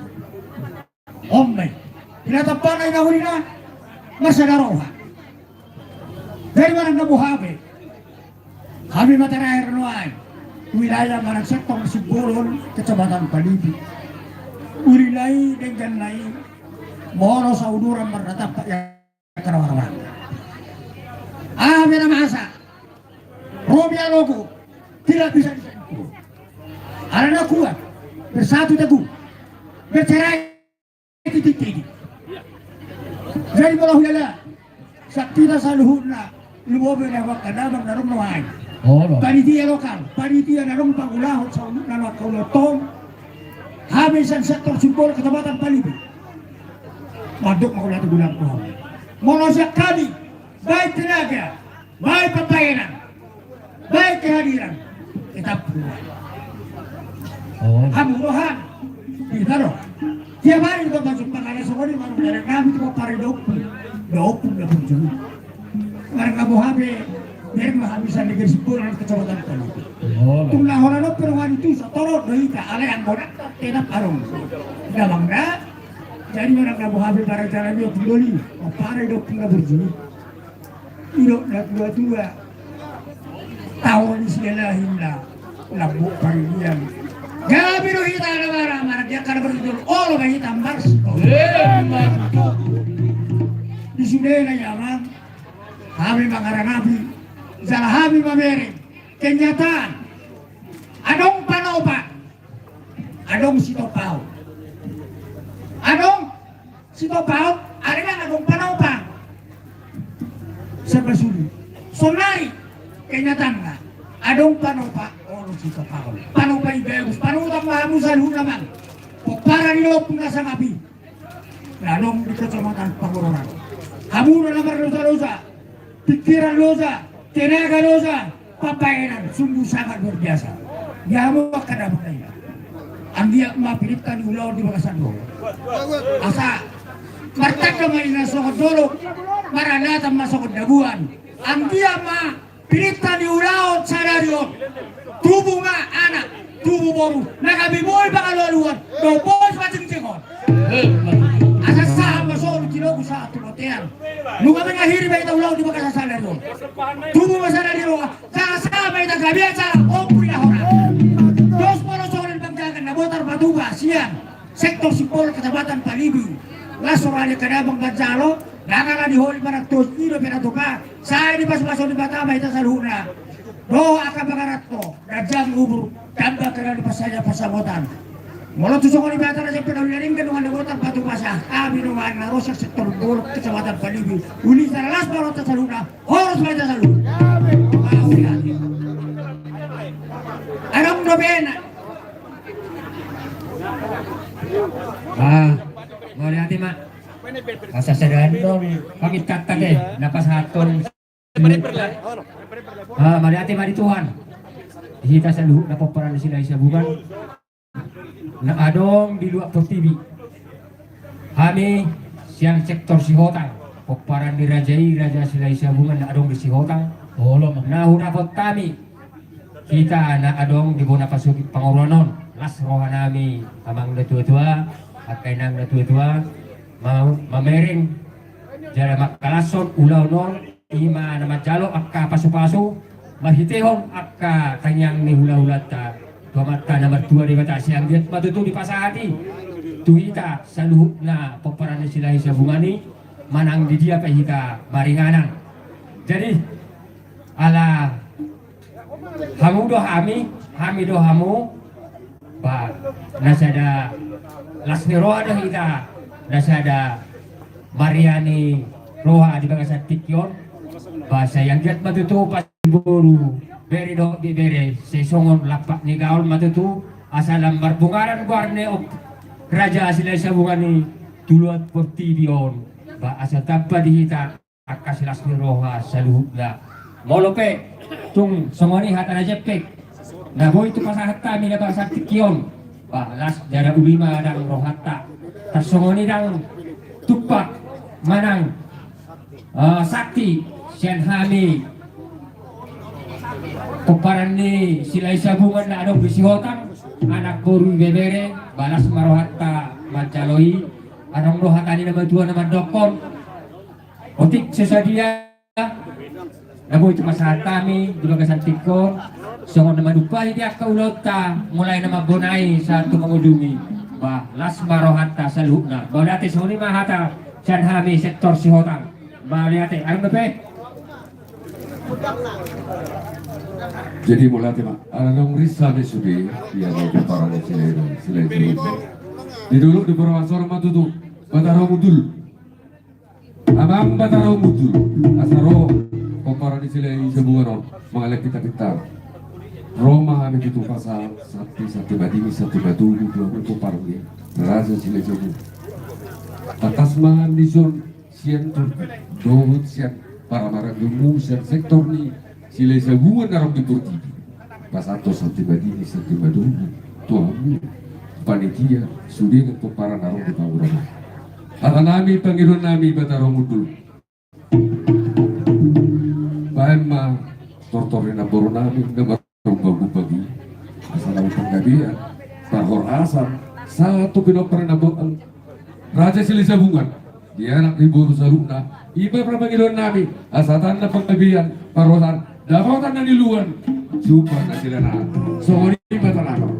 Omme. Ina tampana ina hulina, marsada roha. Jadi manang na boha be. Hami ma terakhir nuaeng. Wilayah manang sektor Simbolon, Kecamatan Panipi. Hulana i, dengganna i, molo sauduran marnatampak ia. Aha pe na masa, ro be aloku, tidak bisa disatukan. Alana kuat, bersatu teguh, bercerai titik-titik. Jadi molo hulala, sakti na saluhutna, lumobi na angka damang na adong nuaeng. Panitia lokal, panitia na adong pangulahon saluhutna na angka ulaon tong. Hami sian sektor Simbolon, Kecamatan Panipi. Mandok ma ulaon tu bulan. Molo sian hami, baik tenaga, baik pambaenan, baik kehadiran. Tetap. Oh. Hamu roha. Hita do. Tiap hari do masuk pangalaso koni marung dari kami tu pari dopu. Dopu na punjung. Marga Bohabe. Biar mah bisa negeri Sipur, kecamatan Palu. Oh. Tung na hona no perwani tu satoro do hita ale anggota tetap arung. Damang da. Jadi marga Bohabe para jalan dia pindoli. Pari dopu na burju. Idok na tua-tua. Taon ni sialahin na lambok paridian. Gabe do hita na mara mara dia kada berjul olo ba hita mars. Di sudena ya mang. Hami mangaranapi. Jala hami mamereng. Kenyataan. Adong panopa. Adong sitopaon. Adong sitopaon, arina adong panopa. Serba sulit. Sonari kenyataanna adong panopa, adong sitopaon. Panopa i bagus, panopa ma hamu saluhutna mang. Pomparan ni dopu na sangap i. Na adong di kecamatan Panguroran. Hamu na mardosa-dosa. Pikiran loja, tenaga loja, papaenan sungguh sangat luar biasa. Dia mau kada berkaya. Anggiat ma pinta ni ulaon di bagasan do. Asa martanda ma ina songon dolok, maranatan ma songon dabuan. Anggiat ma pinta ni ulaon sadari on. Tubu ma anak, tubu boru, na gabe boi pangalualuan, do boi pancingcingon. Asa sahat ma solu tilogu sahat tu bontean. Nunga mengakhiri ma hita ulaon di bagasan sadari on. Tubu ma sada ni roha, jala sahat ma hita gabe jala ompung ni hahora. Dos molo songon i bang jagan na boi tarpatupa sian sektor Sipol kecamatan Palibi. Las roha ni angka damang manjalo, dang ala ni holi manang tos i dope na tupa. Sai dipasupasu Debata ma hita saluhutna. Dohot angka pangaranto na jam umur tamba kena di pasanya pasamotan. Molo tu songon i bata na jempe na uli na denggan dongan na boi tarpatupa sahat hami dongan na ro sian sektor Bolok kecamatan Palibi. Uli jala las ma rohanta saluhutna. Horas ma hita saluhutna. Adong dope na. Ah, mauliate ma. Asa sada adong pamintanta ke na pasahathon. Ah, mauliate ma di Tuhan. Hita saluhutna pomparan ni Silahisabungan na adong di luat portibi. Hami sian sektor Sihotang, pomparan ni raja i, Raja Silahisabungan na adong di Sihotang. Olo ma. Na hudapot hami hita na adong di bona pasogit Panguroran on, las rohanami amang na tuatua, angka inang na tuatua, ma-, mamereng jala mangkalashon ulaon on, i ma na manjalo angka pasupasu marhitehon angka tangiang ni hulahulanta tu Amanta na martua Debata. Sai anggiat ma tutu dipasahat i tu hita saluhutna pomparan ni Silahisabungan i, manang di dia pe hita maringanan. Jadi ala hamu do hami, hami do hamu. Ba na sada las ni roha do hita, na sada maria ni roha di bagasan tingki on. Ba sai anggiat ma tutu pasahat boru, bere dohot ibebere, sai songon lampak ni gaol ma tutu, asa lam marbungaran goar ni Raja Silahisabungan i tu luat portibi on. Ba asa tamba di hita angka silas ni roha saluhutna. Molo pe tung songon i hata na jempek na boi tu pasahat hami na bagasan tingki on, ba las jala uli ma dang rohanta. Tarsongon i dang tumpak manang, eh, santi sian hami pomparan ni Silahisabungan na adong di Sihotang, anak boru ibebere, ba las ma rohanta manjalo i. Adong do hata ni na matua na mandokkon. Otik so sadia na boi tu pasahat hami di bagasan tingki on, songon na manumpahi di angka ulaonta, mulai na mambonai sahat tu mangudumi. Ba las ma rohanta saluhutna. Mauliate, songon i ma hata sian hami sektor Sihotang. Mauliate, adong dope. Jadi mauliate ma. Ala naung ris hami sude, ia na pomparan ni Silai, Silai Jurus. Di dolok di Purwasoro ma tutu. Batara Mudul. Amang Batara Mudul, asa ro pomparan ni Silahisabungan on mangalehon pinta-pinta. Ro ma hami tutu pasahat santi, santi madingin, santi matogu tu hamu pomparan ni Raja Silahisabungan. Tangkas ma hami dison sian Turki dohot sian paramaranggemu sian sektor ni Silahisabungan na adong di portibi. pasahat tu santi madini, santi madomu, tu hamu panitia, sude nang pomparan na ro di pamoruon. Hata nami, pangidoan nami, Batara Hundul. Baen ma tortor ni namboru nami na marumbagu pagi, asa naung panggabean, parhorasan, sahat tu pinompar ni namboru, Raja Silisabungan, di anak ni boru saluhutna, i ma pangidoan nami, asa tanda panggabean, parhorasan, dapotan na niluluan, jumpa na silangan. Songon i ma tangiang.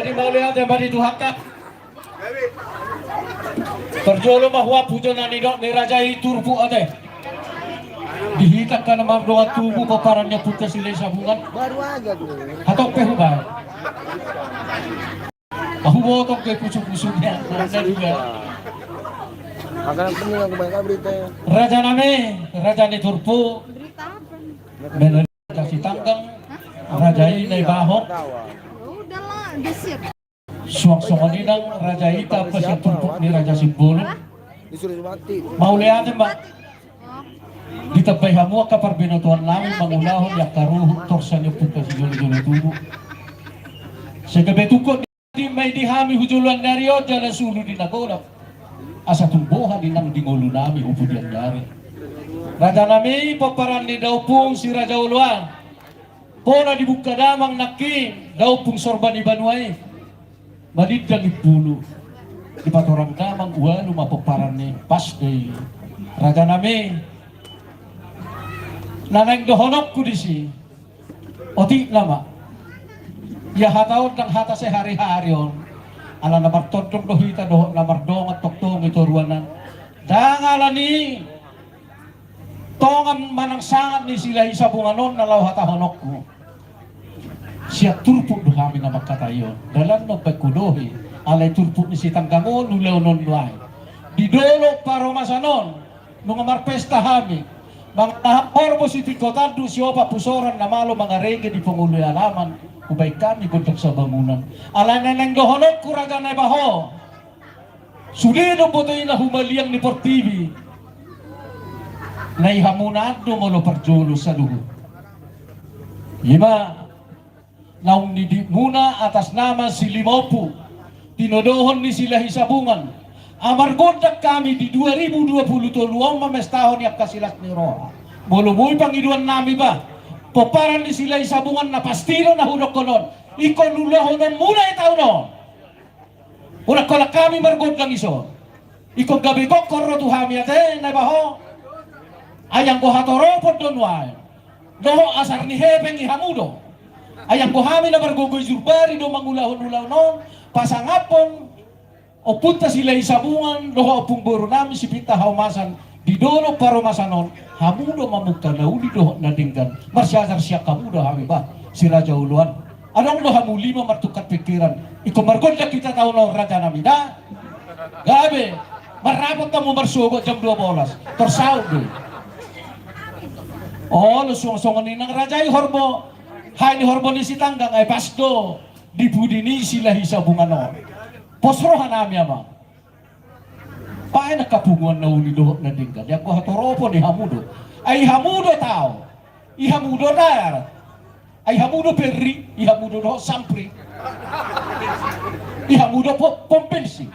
Jadi mauliate ma di Tuhanta. Parjolo ma huampu jona nidok ni raja i turpuk ate. Di hita angka na mardongan tubu pomparan ni ompunta Silahisabungan. Hatop pe hubaen. Ahu botong pe pusu-pusu dia. Raja nami, raja ni turpuk. Menurut Sitanggang, raja i na ibaho. Suang songon i nang raja i tamba sian turpuk ni Raja Simbolon. Mauliate ma. Ditambai hamu angka parbinotoan nami mangulahon di angka ruhut torsa ni ompunta sijolo-jolo tubu. Sai gabe tungkot ni ma i di hami hu joloan ni ari on jala sulu di na godang. Asa tung boha di nang di ngolu nami hu pudian ni ari. Raja nami pomparan ni daompung si Raja Oloan. Bona dibungka damang nangkin daompung sorba ni banua i. Madindang impulu. Dipatorang damang ualu ma pomparan ni pas do i. Raja nami. Na naeng dohononku disi. Otik nama. Ia hata on ndang hata sehari-hari on. Ala na martondong do hita dohot na mardongan tongtong i toruanan. Ndang ala ni tongan manang sangap ni Silahisabungan on na laho hatahononku. Sian turpuk do hami na mangkatai on. Dalan na baen hudohi. Alai turpuk ni Sitanggang on ulaon on do ai. Di dolok paromasan on. Nunga marpesta hami. Mangalap horbo sitingko tanduk siopat pusoran na malo mangarege di pangulu alaman. Hubaen hami gondang sabangunan. Alai na naeng dohononku raja na ibaho. Sude do boto i na humaliang ni portibi. Na i hamu na do molo parjolo saluhut. Ima naung nidipmuna atas nama si lima ompu. Tinodohon ni Silahisabungan. Amargondang hami di dua ribu dua puluh tolu on mamestahon i angka silas ni roha. Molo boi pangidoan nami ba. Pomparan ni Silahisabungan na pasti do na hudokkon on. Ingkon ulahononmuna i taon on. Unang holan hami margondang ison. Ingkon gabe gokkon ro tu hami ate na ibaho. Ai anggo hatoropon do nuaeng. Dohot asar ni hepeng i hamu do. Ai anggo hami na margogo i jurbari do mangulahon ulaon on. Pasangaphon ompunta Silahisabungan dohot ompung boru nami Sipinta Haomasan. Di dolok paromasan on, hamu do mamungka na uli dohot na denggan. Marsiajar sian hamu do hami ba, si Raja Oloan. Adong do hamu lima martukar pikiran. Ingkon margondang hita taon on raja nami da. Gabe, marrapot hamu marsogot jam dua bolas. Torsaut do. Olo suang songon i nang raja i horbo. Hai ni horbo ni Sitanggang ai pas do. Di pudi ni Silahisabungan on. Pos roha nami amang. Baen angka punguan na uli dohot na denggan. Ia anggo hatoropon i hamu do. Ai hamu do tao. I hamu do dayar. Ai hamu do perri. I hamu do dohot sampri. I hamu do po-, pom bensin.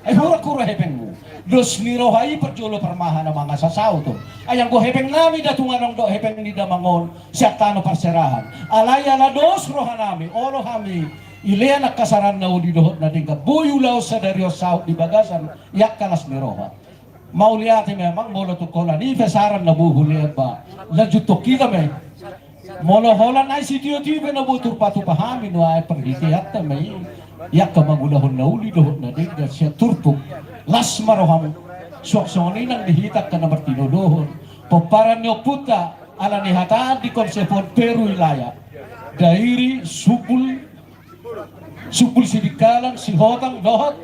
Ai hura-hura hepengmu. Dos ni roha i parjolo parmahan amang asa saut on. Ai anggo hepeng nami da tung adong do hepeng ni damang on. Sian tano parserahan. Alai ala dos roha nami. Olo hami. Ilean angka saran na uli dohot na denggan. Boi ulaon sadari on saut di bagasan. Ia angka las ni roha. Mauliate memang molo tung holan i pe saran na boi hulean ba. Lanjuthon hita ma i. Molo holan ai sitio-tio pe na boi turpa-turpa hami nuaeng parhiteanta ma i. Ia angka mangulahon na uli dohot na denggan sian turpuk. Las ma rohamu. Suang songon i nang di hita angka na martinodohon. Pomparan ni ompunta ala ni hata di konsep on Peru Ilaya. Dairi, Subul, Subul Sidikalang, Sihotang, dohot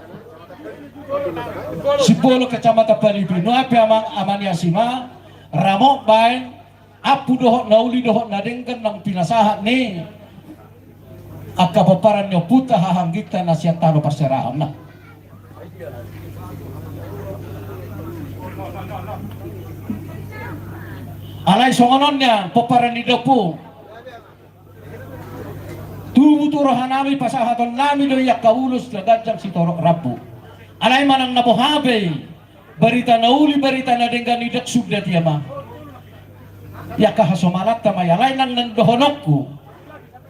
Sibolon Kecamatan Panipi. Nuaeng pe amang, amang ni asi ma, ramot baen, ampu dohot na uli dohot na denggan naung pinasahat ni angka pomparan ni ompunta hahangginta na sian tano parserahan na. Alai songon on nian, pomparan ni daompung. Tubu tu roha nami pasahaton nami do i angka ulos na ganjang sitorop rambu. Alai manang na boha pe i, barita na uli barita na denggan i ndang sundat ia ma. I angka hasomalanta ma i alai nang na dohononku.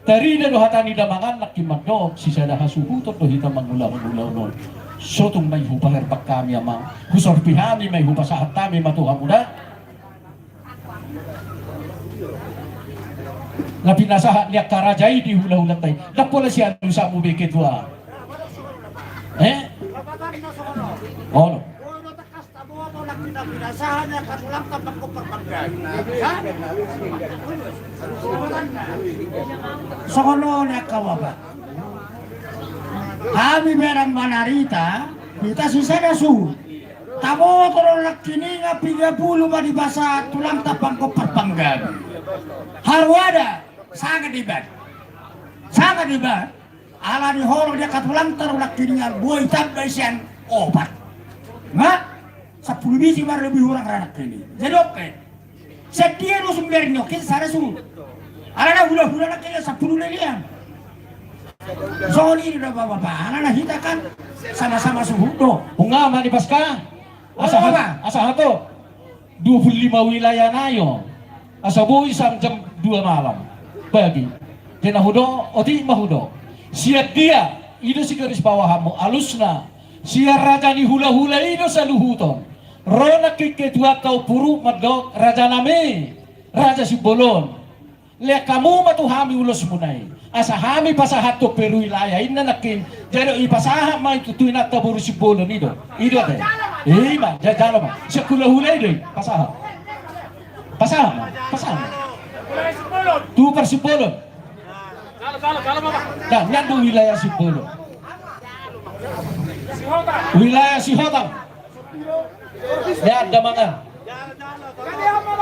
Tarida do hata ni damang an nangkin mandok sisada hasuhuton do hita mangulahon ulaon on. Sotung ma i hupaherbang hami amang. Husorpi hami ma i hupasahat hami ma tu hamu da. Na pinasahat ni angka raja i di hula-hulanta i. Ndang pola sian usamu be ketua. He? Olo. Songon on, angka bapa. Hami berang manarita, hita sisada suhut. Taboto do nangkiningan piga pulu ma dipasahat tulangta panggompar panggabe. Haruada, sanga dibaen. Sanga dibaen. Ala ni holong ni angka tulangta do nangkiningan boi tamba sian opat. Nga, sampulu biji ma lebih hurang ra nangkiningan. Jadi oke. Sian dia do sumber ni oke, sada suhut. Ala na hula-hula nangkiningan sampulu lelean. Songon i do bapa, ala na hita kan sama-sama suhut do. Unga ma di paska. Asa hat-, asa hato. Dua puluh lima wilayah na i on. Asa boi sampe jam dua malam. Pagi. Kena hudok, otik ma hudok. Sian dia, i do sigaris bawahanmu, alusna. Sian raja ni hula-hula i do saluhuton. Ro nangkin ketuanta umpuru mandok, raja nami, raja Simbolon. Lean hamu ma tu hami ulosmuna i. Asa hami pasahathon perwilayah inna nangkin. Jadi dipasahat ma i tu inanta boru Simbolon i do. I do ate. I ma, ja-, jalo ma. Sian hula-hula i do i. Pasahat. Pasahat ma. Pasahat ma. Tu par Simbolon. Nah, nian do wilayah Simbolon. Wilayah Sihotang. Ya, damang an.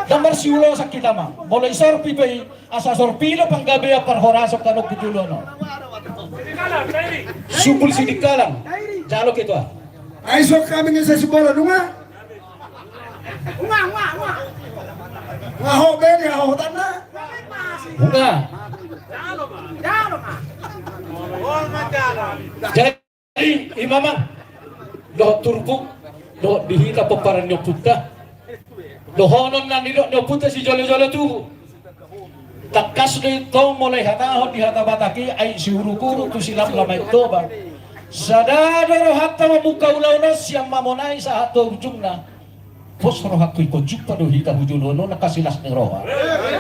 Ndang marsiulosan hita ma. Molo i sorpi pe i, asa sorpi do panggabean parhorasan tano putulon on. Sumbul Sidikalang. Jalo ketua. Ai so kami ni sa Simbolon, unga. Unga, unga, unga. Nga ho beli, nga ho tanna. Unga. Jadi, Jadi, i ma amang, dohot turpuk, dohot di hita pomparan ni ompunta. Dohonon na nidok ni ompunta sijolo-jolo tubu. Tangkas do i tong molo dihatahon di hata Batak i, aek siuruk-uruk tu silamlam aek Toba. Sada do rohanta mamungka ulaon on sian mamona i sahat tu ujungna. Pos rohangku ingkon jumpa do hita tu joloan on angka silas ni roha.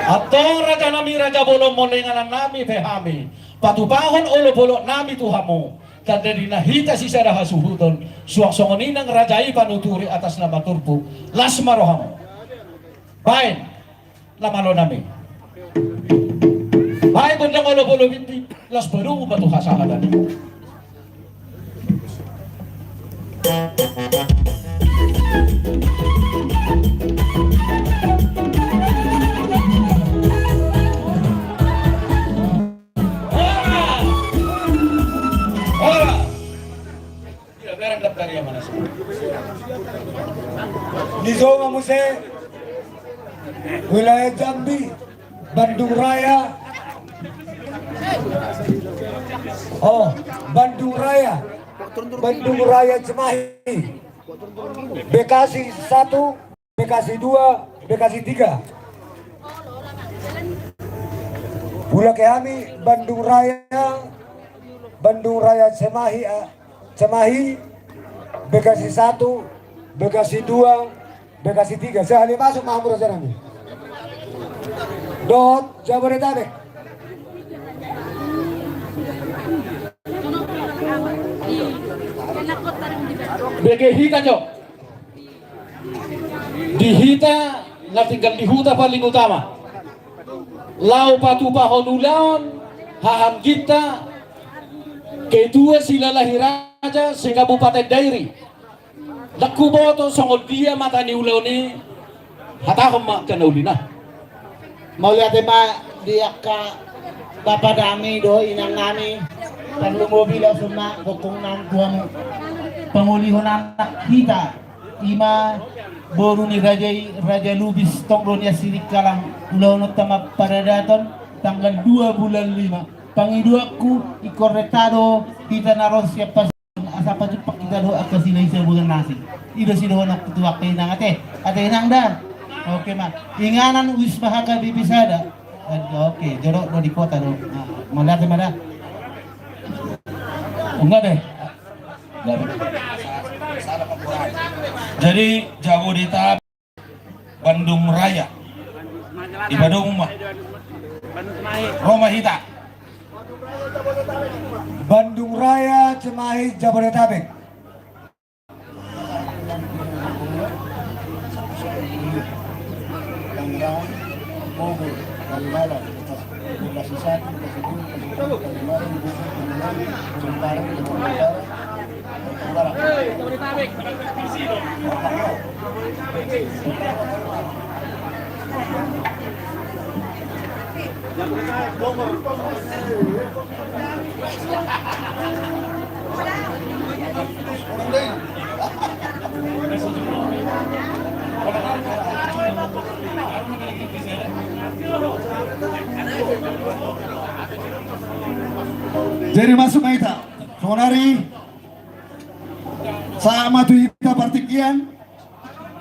Antong raja nami, raja bolon, molo inganan nami pe hami, patupahon olop-olop nami tu hamu. Tanda ni na hita sisada hasuhuton, suang songon i nang raja i panuturi atas nama turpuk. Las ma rohamu. Baen. Lamalo nami. Baen gondang olop-olop i, las baru ma tu hasahatan i. Horas! Horas! Di jolo muse wilayah Jambi, Bandung Raya. Oh, Bandung Raya. Bandung Raya Cimahi. Bekasi satu, Bekasi dua, Bekasi tiga. Ulaon hami Bandung Raya, Bandung Raya Cimahi, ah, Cimahi, Bekasi satu, Bekasi dua, Bekasi tiga. Sahali masuk ma hamu raja nami. Dohot Jabodetabek. Bege hita jo. Di hita na tinggal di huta paling utama. Laho patupahon ulaon, haha angginta, ketua silalahi raja se-Kabupaten Dairi. Ndang huboto songon dia mata ni ulaon i, hatahon ma angka na uli na. Mauliate ma di angka bapa nami dohot inang nami, tarlumobi laos ma gokhon nang tu hamu. Pangolihon anak hita, i ma boru ni raja i, Raja Lubis, tong do nian Sidikalang, ulaonta ma paradaton tanggal dua bulan lima. Pangidoanku, ingkon renta do hita na ro sian pas asa pajumpang hita dohot angka silahi sabulan nasi. I do sidohononku tu angka inang ate. Ate inang da. Oke ma. Inganan uis ma H K B P sada. Oke, jorok do di kota do. Nah, mauliate ma da. Unga be. Jadi, Jabodetabek. Bandung Raya. Di Bandung ma. Ro ma hita. Bandung Raya, Cimahi, Jabodetabek. Jadi masuk ma hita. Sonari sahat ma tu hita partingkian.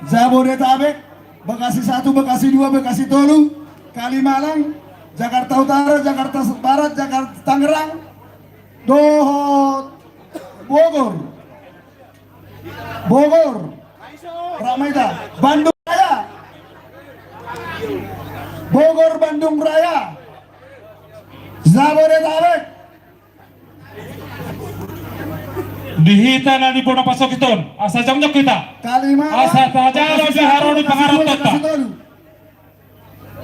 Jabodetabek, Bekasi satu, Bekasi dua, Bekasi tolu, Kalimalang, Jakarta Utara, Jakarta Barat, Jakarta Tangerang, dohot Bogor. Bogor. Rap ma hita. Bandung Raya. Bogor, Bandung Raya. Jabodetabek. Di hita na di bona pasogit on, asa jongjong hita. Kalimalang, asa tajalo di haroro ni pangarantoanta.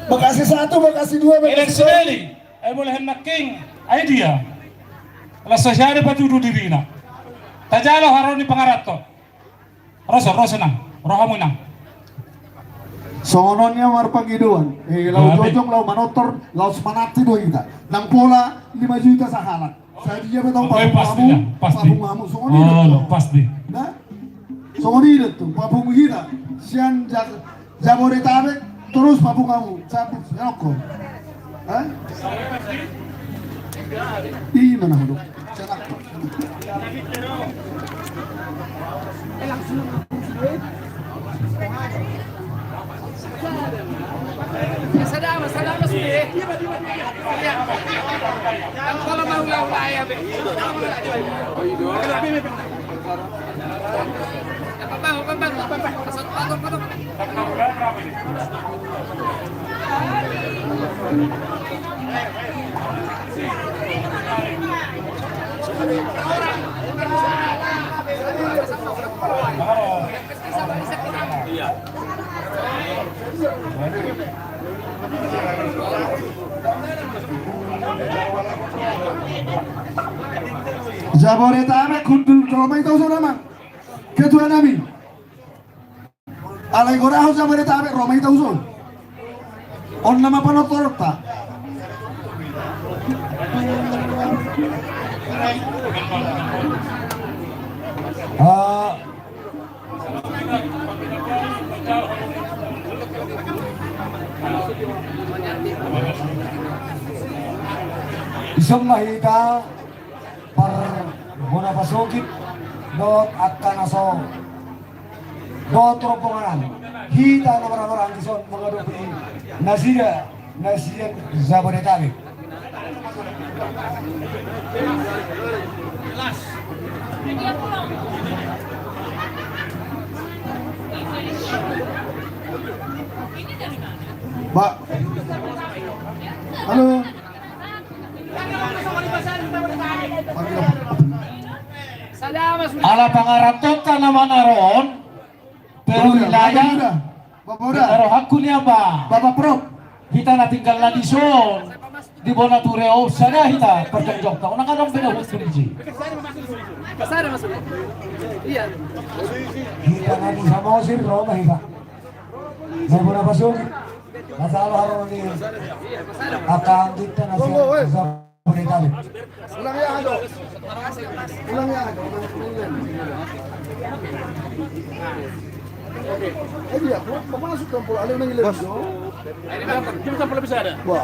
Bekasi satu, Bekasi dua, Bekasi tolu. Elek sibeli, ai molo hennakking, ai dia. Laos so sia do patudu dirina. Tajalo haroro ni pangaranto. Ro so, ro so nang, ro hamu nang. Songon on ia marpangidoan. Eh, laos jongjong, laos manortor, laos mananti do hita. Nang pola lima juta sahalak. Sadia pe tau papung hamu, pasti. Songon i do. Nah, songon i do tu papung hita. Sian Jabodetabek, torus papung hamu. Sabut, ya ko. Hah? Ima na huduk. Jabodetabek hundul, ro ma hita usul nama. Ketua nami. Alai godang ho Jabodetabek, ro ma hita usul. On nama panortorta. Ah. Dison ma hita parbona pasogit dohot angka na so dohot rombongan hita na marhahamaranggi dison mangadopi nasida na sian Jabodetabek. Ba. Halo. Ala pangarantoanta na manaron perwilayah. Bapak uda. Bapak uda. Rohangku nian ba. Bapak Prop. Hita na tinggal na dison di bona ture on sada hita parjongjongta. Unang adong beda hukum di si. Hita na di Samosir ro ma hita. Bapak uda pasogit. Masalah haroni. Akan kita nasi. Ulang ya, Ado. Ulang ya, Ado. Eh, dia, Bapak masuk kampung, ada yang nangis. Bos. Jam berapa lebih ada? Wah.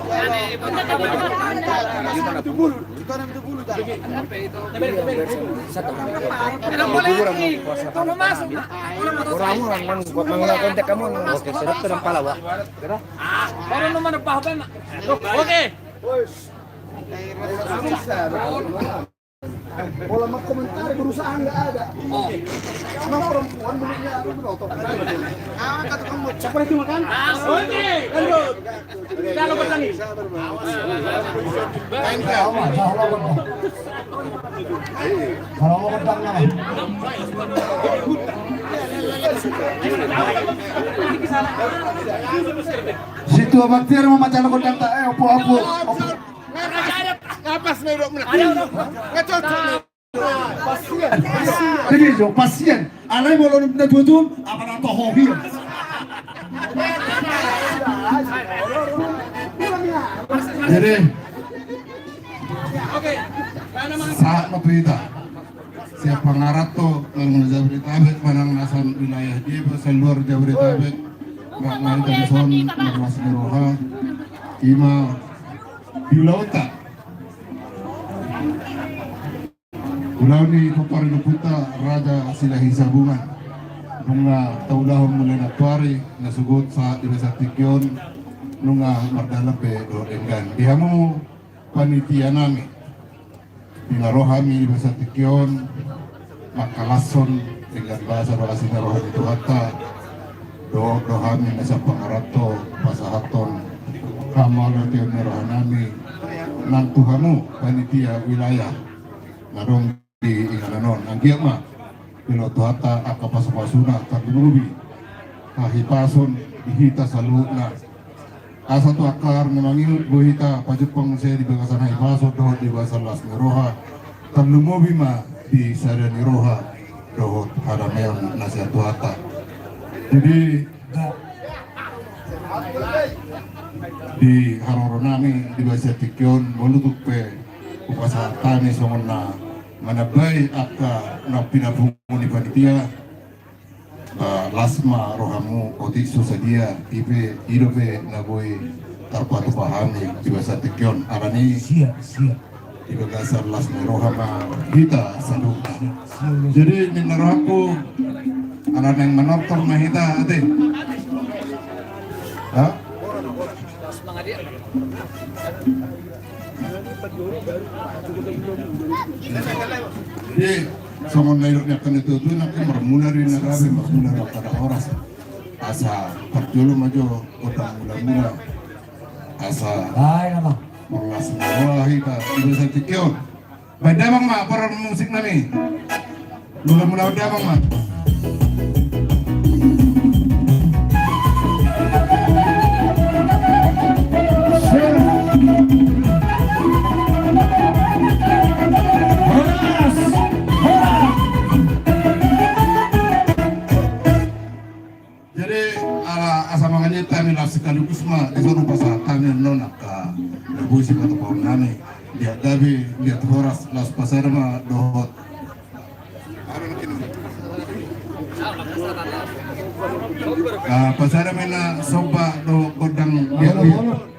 Orang-orang memang kuat menggunakan kontak kamu. Oke, sedap sedap pala, Pak. Baru nomor apa, Pak? Oke. Pola mengkomentari, berusaha nggak ada. Emang perempuan mulutnya apa, penonton? Siapa itu makan? Oke, lanjut. Kita lo pesangi. Kalau mau pedang nama. Situa Baktiar mau macam pedang tak? Eh, opo, opo, opo. Nggak pas nih, dok. Nggak cocok nih. Jadi, jo, pasian. Alai molo na tutu, apa na toho, hian. Jadi, sahat ma tu hita. Sian pangaranto, nang na Jabodetabek, manang na sian wilayah dia pe, sian luar Jabodetabek, manang na hita dison, marlas ni roha, ima di ulaonta. Ulaon ni pomparan ni ompunta Raja Silahisabungan. Nunga taulahon mulai nantoari, na sogot sahat di bagasan tingki on, nunga mardalan be dohot denggan. Di hamu panitia nami, di na ro hami di bagasan tingki on, mangkalashon denggan basa dohot asi ni roha ni Tuhanta, dohot do hami na sian pangaranto pasahathon hamauliateon ni roha nami nang tu hamu panitia wilayah. Na adong di inganan on, anggiat ma dilehon Tuhanta angka pasupasuna, tarlumobi hahipason di hita saluhutna. Asa tu angka na mangihut boi hita pajumpang muse di bagasan hahipason dohot di bagasan las ni roha, tarlumobi ma di sada ni roha dohot hadameon na sian Tuhanta. Jadi, di haroro nami di bagasan tingki on, molo tung pe hupasahat hami songon na manambai angka na pinapungu ni panitia, ba, las ma rohamu, otik so sadia, i pe, i dope na boi tarpatupa hami di bagasan tingki on. Alani, siap, siap. Di bagasan las ni roha ma hita saluhutna. Jadi, ninna rohangku, ala naeng manortor ma hita, ate. Ha? Jadi, songon na nidok ni angka na tuatua, nangkin marmula do na gabe, marmula do angka na horas. Asa parjolo ma jo gondang mulamula. Asa, ai, nama. Marlas ni roha hita di bagasan tingki on. Baen damang ma, parar musik nami. Mulamula damang ma. Horas, horas. Jadi, ala asa mangalehon hami, laos sekaligus ma dison hupasahat hami annon angka na boi sipatupaon nami. Liat gabe, liat horas, laos pasada ma dohot. Ah, pasada ma na somba dohot gondang liat-liat.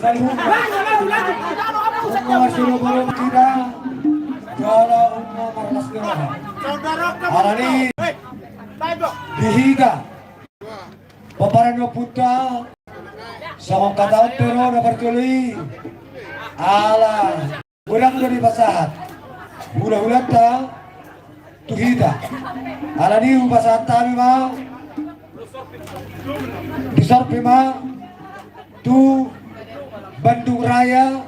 Saluhutna. Unang marsilobolobang hita jala unang marlas ni roha. Alani di hita pomparan ni ompunta, songon hata on do na parjolo i, ala godang do dipasahat hulahulanta tu hita. Alani hupasahat hami ma, disorpi ma tu Bandung Raya,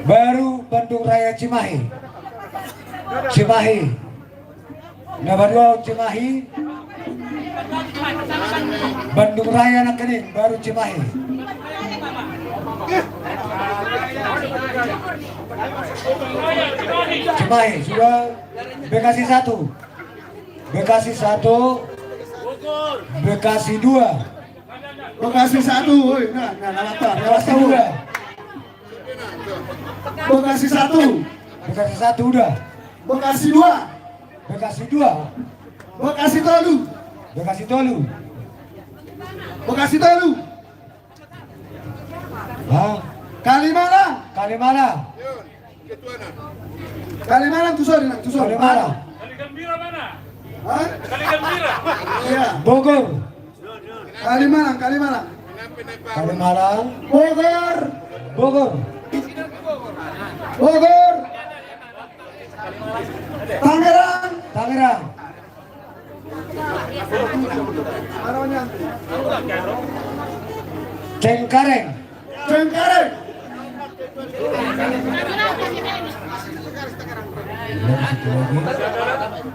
baru Bandung Raya Cimahi. Cimahi. Na paduahon Cimahi. Bandung Raya nangkining, baru Cimahi. Cimahi sudah. Bekasi satu. Bekasi satu. Bekasi dua. Bekasi satu, oi, nah, nah, nah, nah, nah, Bekasi dua. Bekasi satu. Bekasi satu udah. Bekasi dua. Bekasi dua. Bekasi tolu. Bekasi tolu. Bekasi tolu. Hah? Kalimalang. Kalimalang. Kalimalang, tu sori, nang, tu sori. Kalimalang. Kali Gembira mana? Hah? Kali Gembira. Iya. Bogor. Kalimalang, Kalimalang. Kalimalang. Bogor. Bogor. Bogor. Tangerang. Tangerang. Cengkareng. Cengkareng.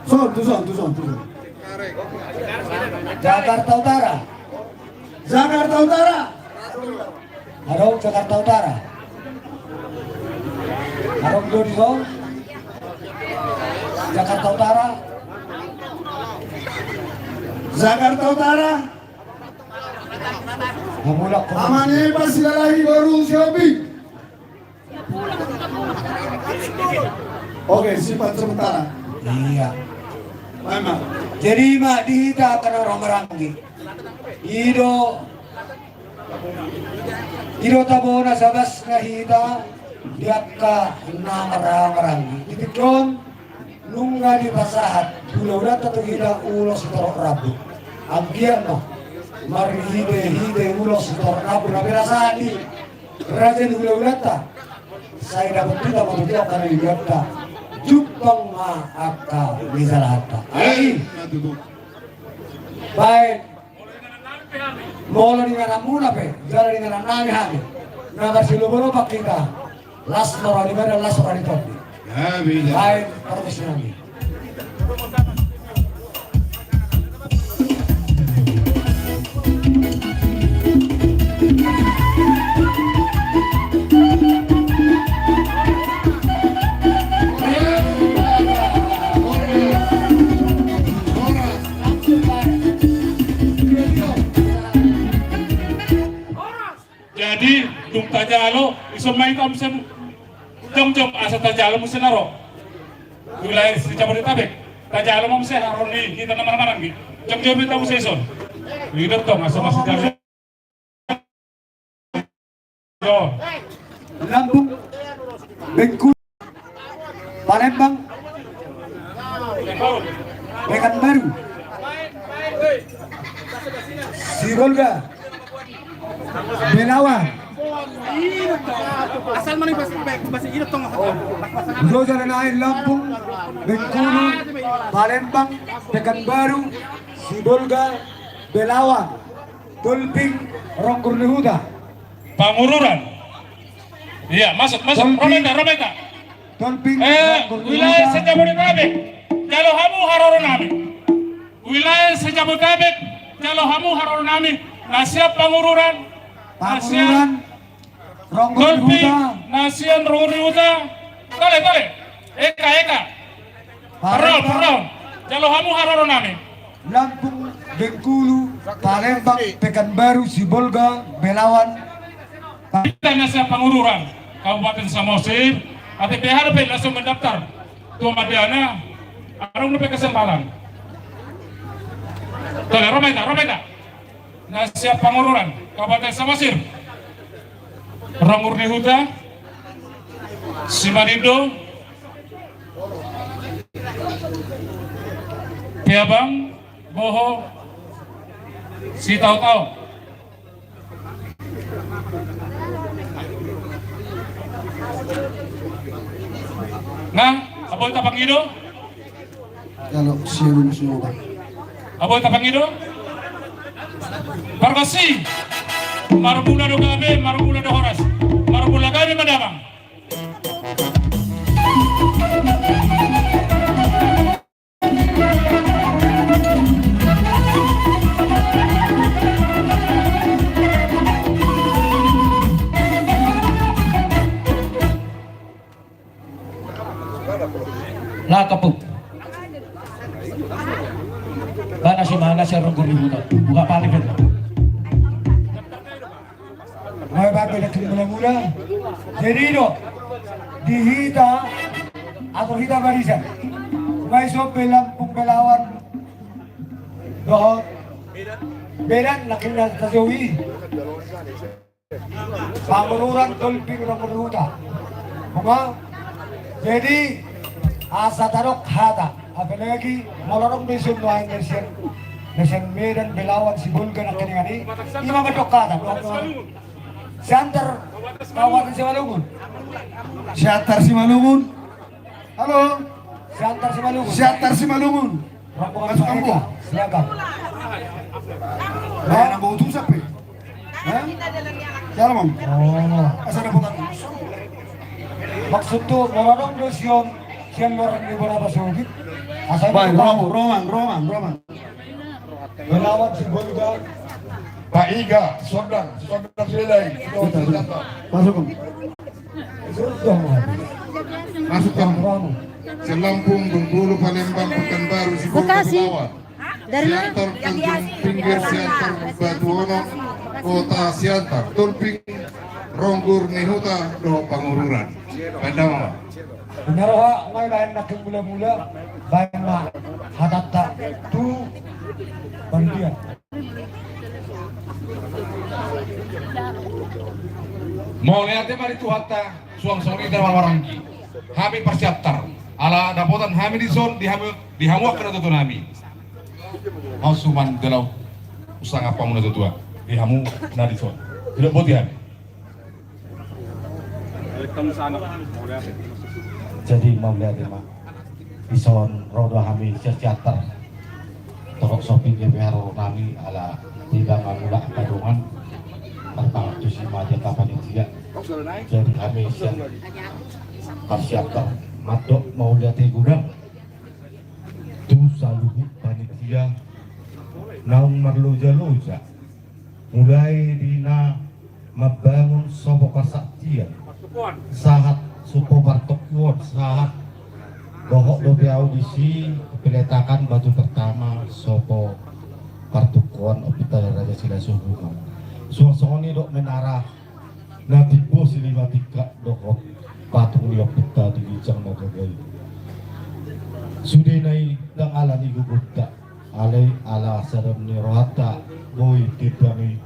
Son, tu son, tu son, tu son. Jakarta Utara. Jakarta Utara. Adong Jakarta Utara. Adong do dison. Jakarta Utara. Jakarta Utara. Mamulak ko. Amane pasilalahi boru Sihombing. Oke, simpan sementara. Iya. Memang. Jadi, ma, di hita angka na marhahamaranggi, i do, i do tabo na sabasna hita di angka na marhahamaranggi. Di tingki on nunga dipasahat hulahulanta tu hita ulos sitorop rambu. Anggiat ma marhitehite ulos sitorop rambu na pinasahat ni raja ni hulahulanta, sai dapot hita ma tu angka na nidokta. Jumpang ma angka ni salahanta. Ai. Baen. Molo di ingananmuna pe jala di inganan nami hami, na marsilobolobang hita. Las ma roha ni badan, las roha ni tondi. Baen parmisi nami. Jadi dung tajalo, ison ma hita muse jongjong asa tajalo muse na ro wilayah se-Jabodetabek. Tajalo ma muse haroro ni hita na marhahamaranggi. Jongjong hita muse ison. Ido tong asa masijalo. Lampung, Bengkulu, Palembang, Pekanbaru, Sibolga, Belawan. Asal mana bahasa, bahasa Indonesia tong. Jogja dan lain, Lampung, Bengkulu, Palembang, Pekanbaru, Sibolga, Belawan. Tolping, Ronggur ni Huta. Pangururan. Iya, masuk, masuk. Tolping. Ro ma hita, ro ma hita. Tolping, eh, Ronggur ni Huta. Wilayah se-Jabodetabek. Jalo hamu haroro nami. Wilayah se-Jabodetabek. Jalo hamu haroro nami. Na sian Pangururan. Pangururan. Na sian Ronggur ni Huta. Tolping, na sian Ronggur ni Huta. Tole, tole. Eka, Eka. Parro, parro. Jalo hamu haroro nami. Lampung, Bengkulu, Palembang, Pekanbaru, Sibolga, Belawan. Hita na sian Pangururan, Kabupaten Samosir, ate pe aha dope langsung mendaftar. Tua madana, adong dope kesempalan. Tole, ro ma hita, ro ma hita. Na sian Pangururan, Kabupaten Samosir. Ronggur ni Huta, Simanindo, Peabang, Boho, Sitaotao. Nga, abo hita pangido? Jalo, siulung siulung. Abo hita pangido? Pargonsi. Marmula do gabe, marmula do horas. Marmula gabe ma damang. Laho topuk. Bana si mana si Ronggur ni Huta. Buka pali ben. Mai babe na kin mula-mula. Jadi do di hita atur hita barisan. Mai sope lampung belawan dohot Medan na kin na tajohi. Pangururan, Tolping, Ronggur ni Huta. Nunga? Jadi asa tadok hata, apalagi molo adong do ison nuaeng na sian, na sian Medan, Belawan, Sibolga nangkiningan i, ima mandok hata. Siantar, Kabupaten Simalungun. Siantar Simalungun. Halo. Siantar Simalungun. Siantar Simalungun. Rombongan Masuk Pak Eka, kampung. Silakan. Nah, nang bau tusap, eh? Hah? Siapa, Mam? Oh. Asa dapotan. Maksud tu, molo adong do ison sian luar ni bona pasogit. Asa. Baik, roman, roman, roman. Belawan, Sibolga. Pak Iga, Sordang, Sordang Silalahi. Masuk, Om. Masuk, Om. Sian Lampung, Bengkulu, Palembang, Pekanbaru, Sibolga, Bekasi. Belawan. Dari mana? Siantar, Tanjung Pinggir, Siantar, Batuonom, Kota Siantar, Tolping, Ronggur ni Huta, dohot Pangururan. Baen damang. Ina roha, nunga dibaen nangkin mula-mula, baen ma hatanta tu panitia. Mauliate ma di Tuhanta, suang songon i hita marhahamaranggi. Hami parsiantar. Ala dapotan hami dison, di hamu, di hamu angka na tuatua nami. Au suman dalau usang apa muna tuatua. Di hamu na dison. Tidak boti hami. Jadi mauliate ma. Dison ro do hami sian Siantar. Torop sopi gabe haroro nami ala tiba nga mulak angka dongan. Marpangantusi ma di angka panitia. Jadi hami sian Siantar mandok mauliate godang tu saluhut panitia naung marloja-loja. Mulai di na mambangun sopo parsaktian, sahat sopo partokion, sahat dohot dope au disi peletakan batu pertama sopo partukuon Ompunta Raja Silahisabungan. Suang songon i dohot menara na timbo silima tingkat dohot patung ni ompunta di ginjang na gaga i. Sudena i ndang ala ni gogonta. Alai ala sadam ni rohanta boi timbang i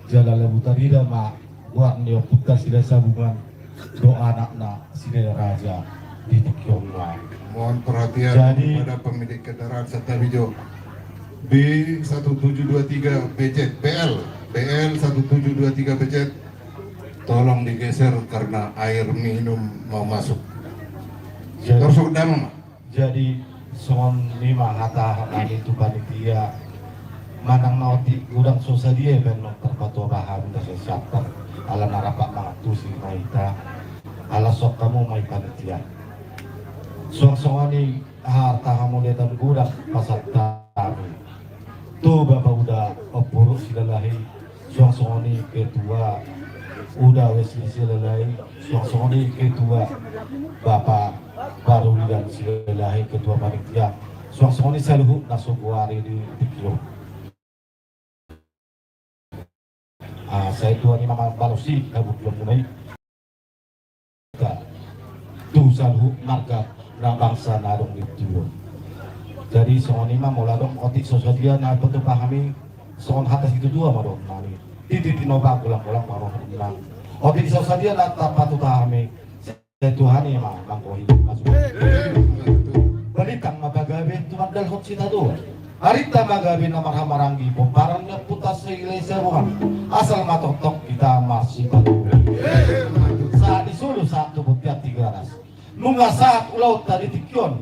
jala lamu tarida ma goar ni Ompunta Silahisabungan dohot anakna Silalahi Raja di tingki on. Mohon perhatian. Jadi, kepada pemilik kendaraan santabi jo. B satu tujuh dua tiga B Z, B L, B L satu tujuh dua tiga B Z, tolong digeser karena air minum mau masuk. Jadi, torus damang ma. Jadi songon i ma hata nami tu panitia, manang na otik godang so sadia i baen, nunga tarpatupa hami na sian Siantar, ala na rap mangantusi ma hita, ala songon hamu ma i panitia. Suang songon i harta hamauliateon godang pasahat hami tu Bapa Uda Ompuru Silalahi, suang songon i Ketua Uda Wesley Silalahi, suang songon i Ketua Bapa Barulian Silalahi, Ketua Panitia, suang songon i saluhut na so goari di tingki on. Ah, sai tua ni mama balosi kabun muna i. Tu saluhut marga na bangsa na adong di tingki on. Jadi songon i ma molo adong otik so sadia na patupa hami, songon hata situtua ma dohonon nami. Titi tinopa golang-golang ma roha nami. Otik so sadia na tapatupa hami, sai Tuhan i ma nanggo hita masuk. Balintang ma pagabe tumandalhon sitadoan. Arinta ma gabe na marhahamaranggi, pomparan ni ompunta Silahisabungan. Asal ma tongtong hita marsipatupa. Sahat di solu sahat tu bontean Tigaras. Nunga sahat ulaonta di tingki on.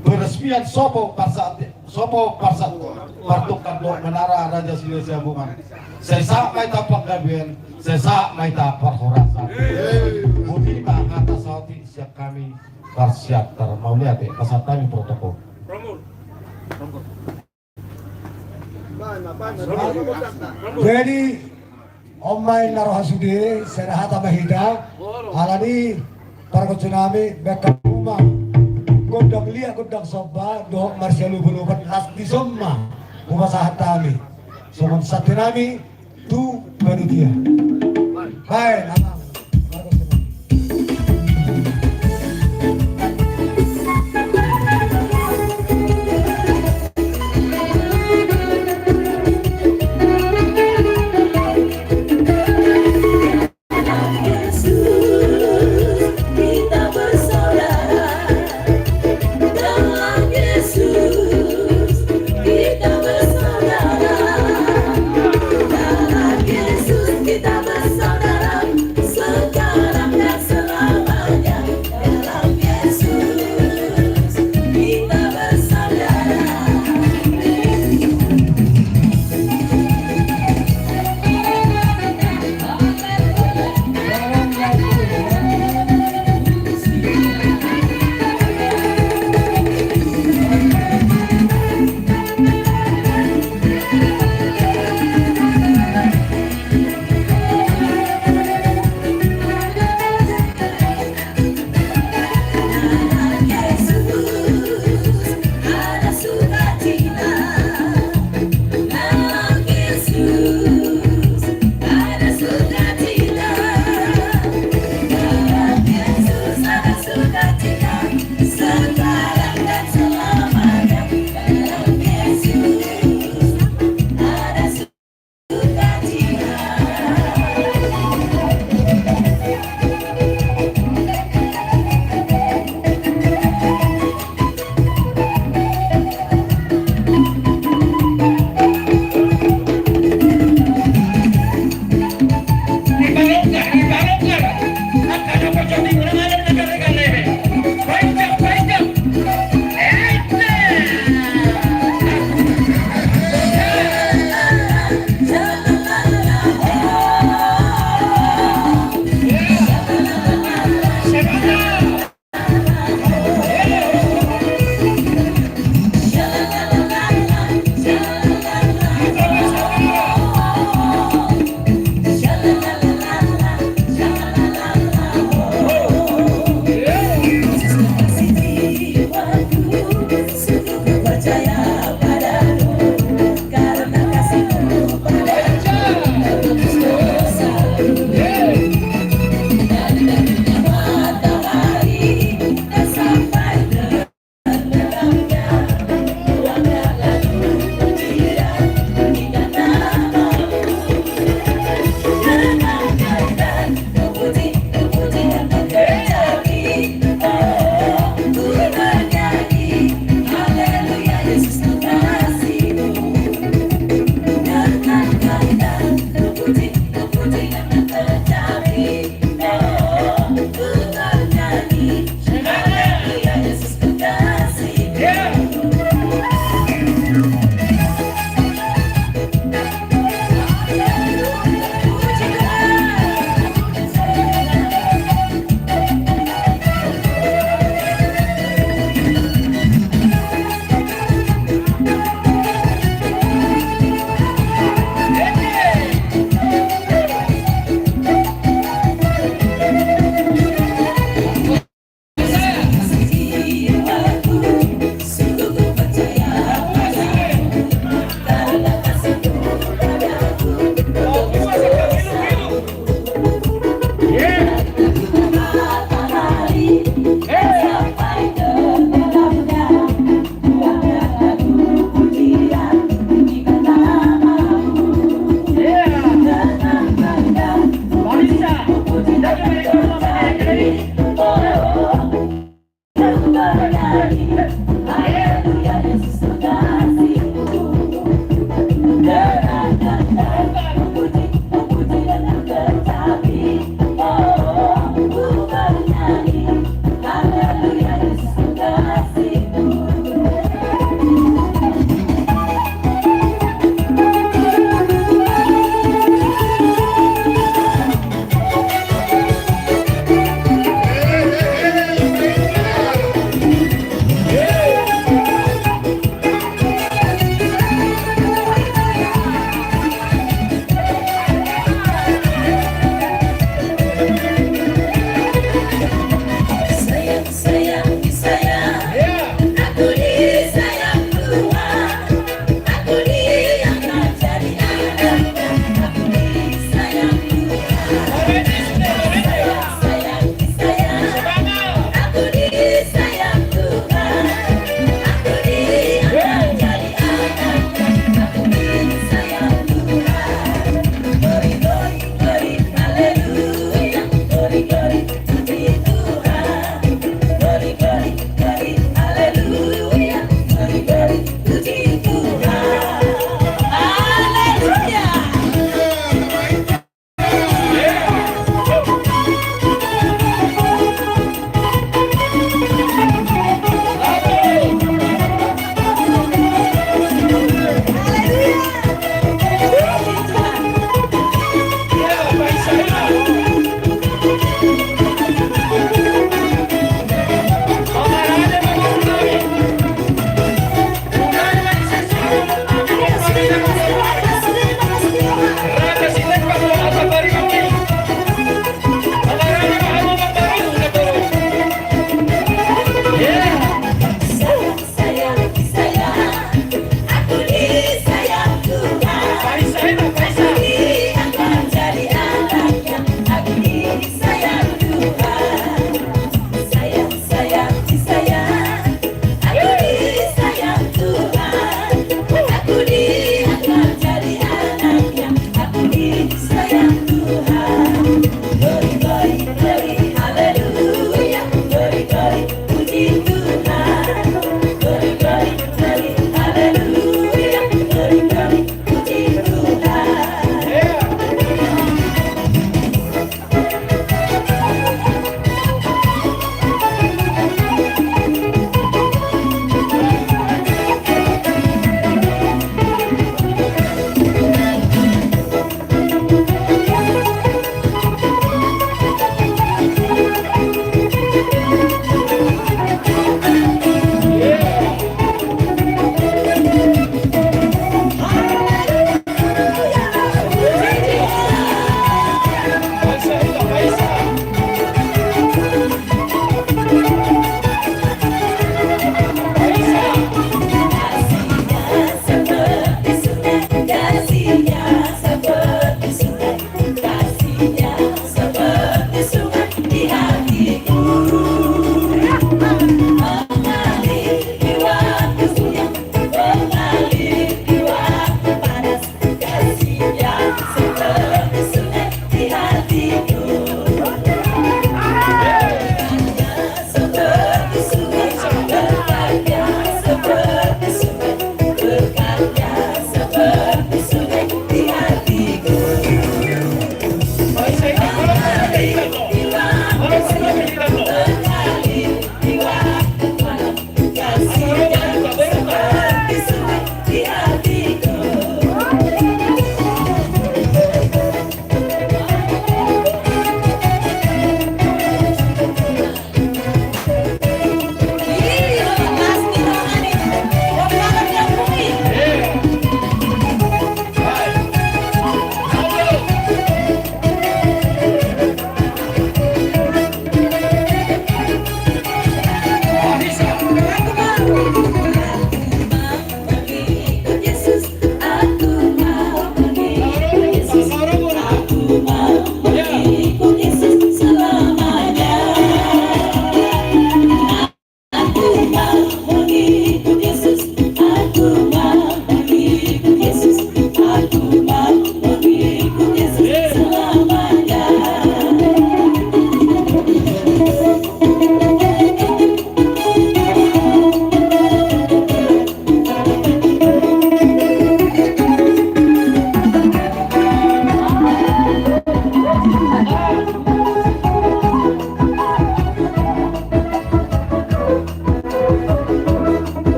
Peresmian sopo parsa, sopo parsa, partungka dohot menara Raja Silahisabungan. Sai sahat ma hita panggabean, sai sahat ma hita parhorasan. Boti ma hata saotik sian hami parsiantar, mauliate. Pasahat hami protokol. Jadi on ma inna roha sude, sada hata ma hita. Alani pargonsi nami, baen hamu ma gondang liat gondang somba dohot marsialup-alupan, las dison ma hupasahat hami songon santi nami tu panitia. Baen, amang. Yesus, kita bersaudara. Dalam Yesus, kita bersaudara. Dalam Yesus, kita bersaudara.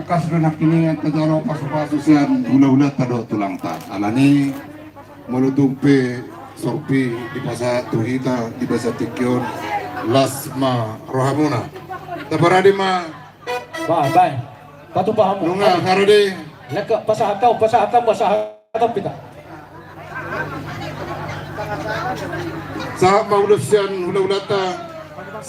Kas do nangkiningan tajalo pasupasu sian hulahulanta dohot tulangta. Alani molo tung pe sorpi dipasahat tu hita di bagasan tingki on, las ma rohamuna. Taparade ma. Ba, bae. Patupa hamu. Nunga harade. Lengkap pasahat au, pasahat au, pasahat au pita. Sahat ma ulos sian hulahulanta.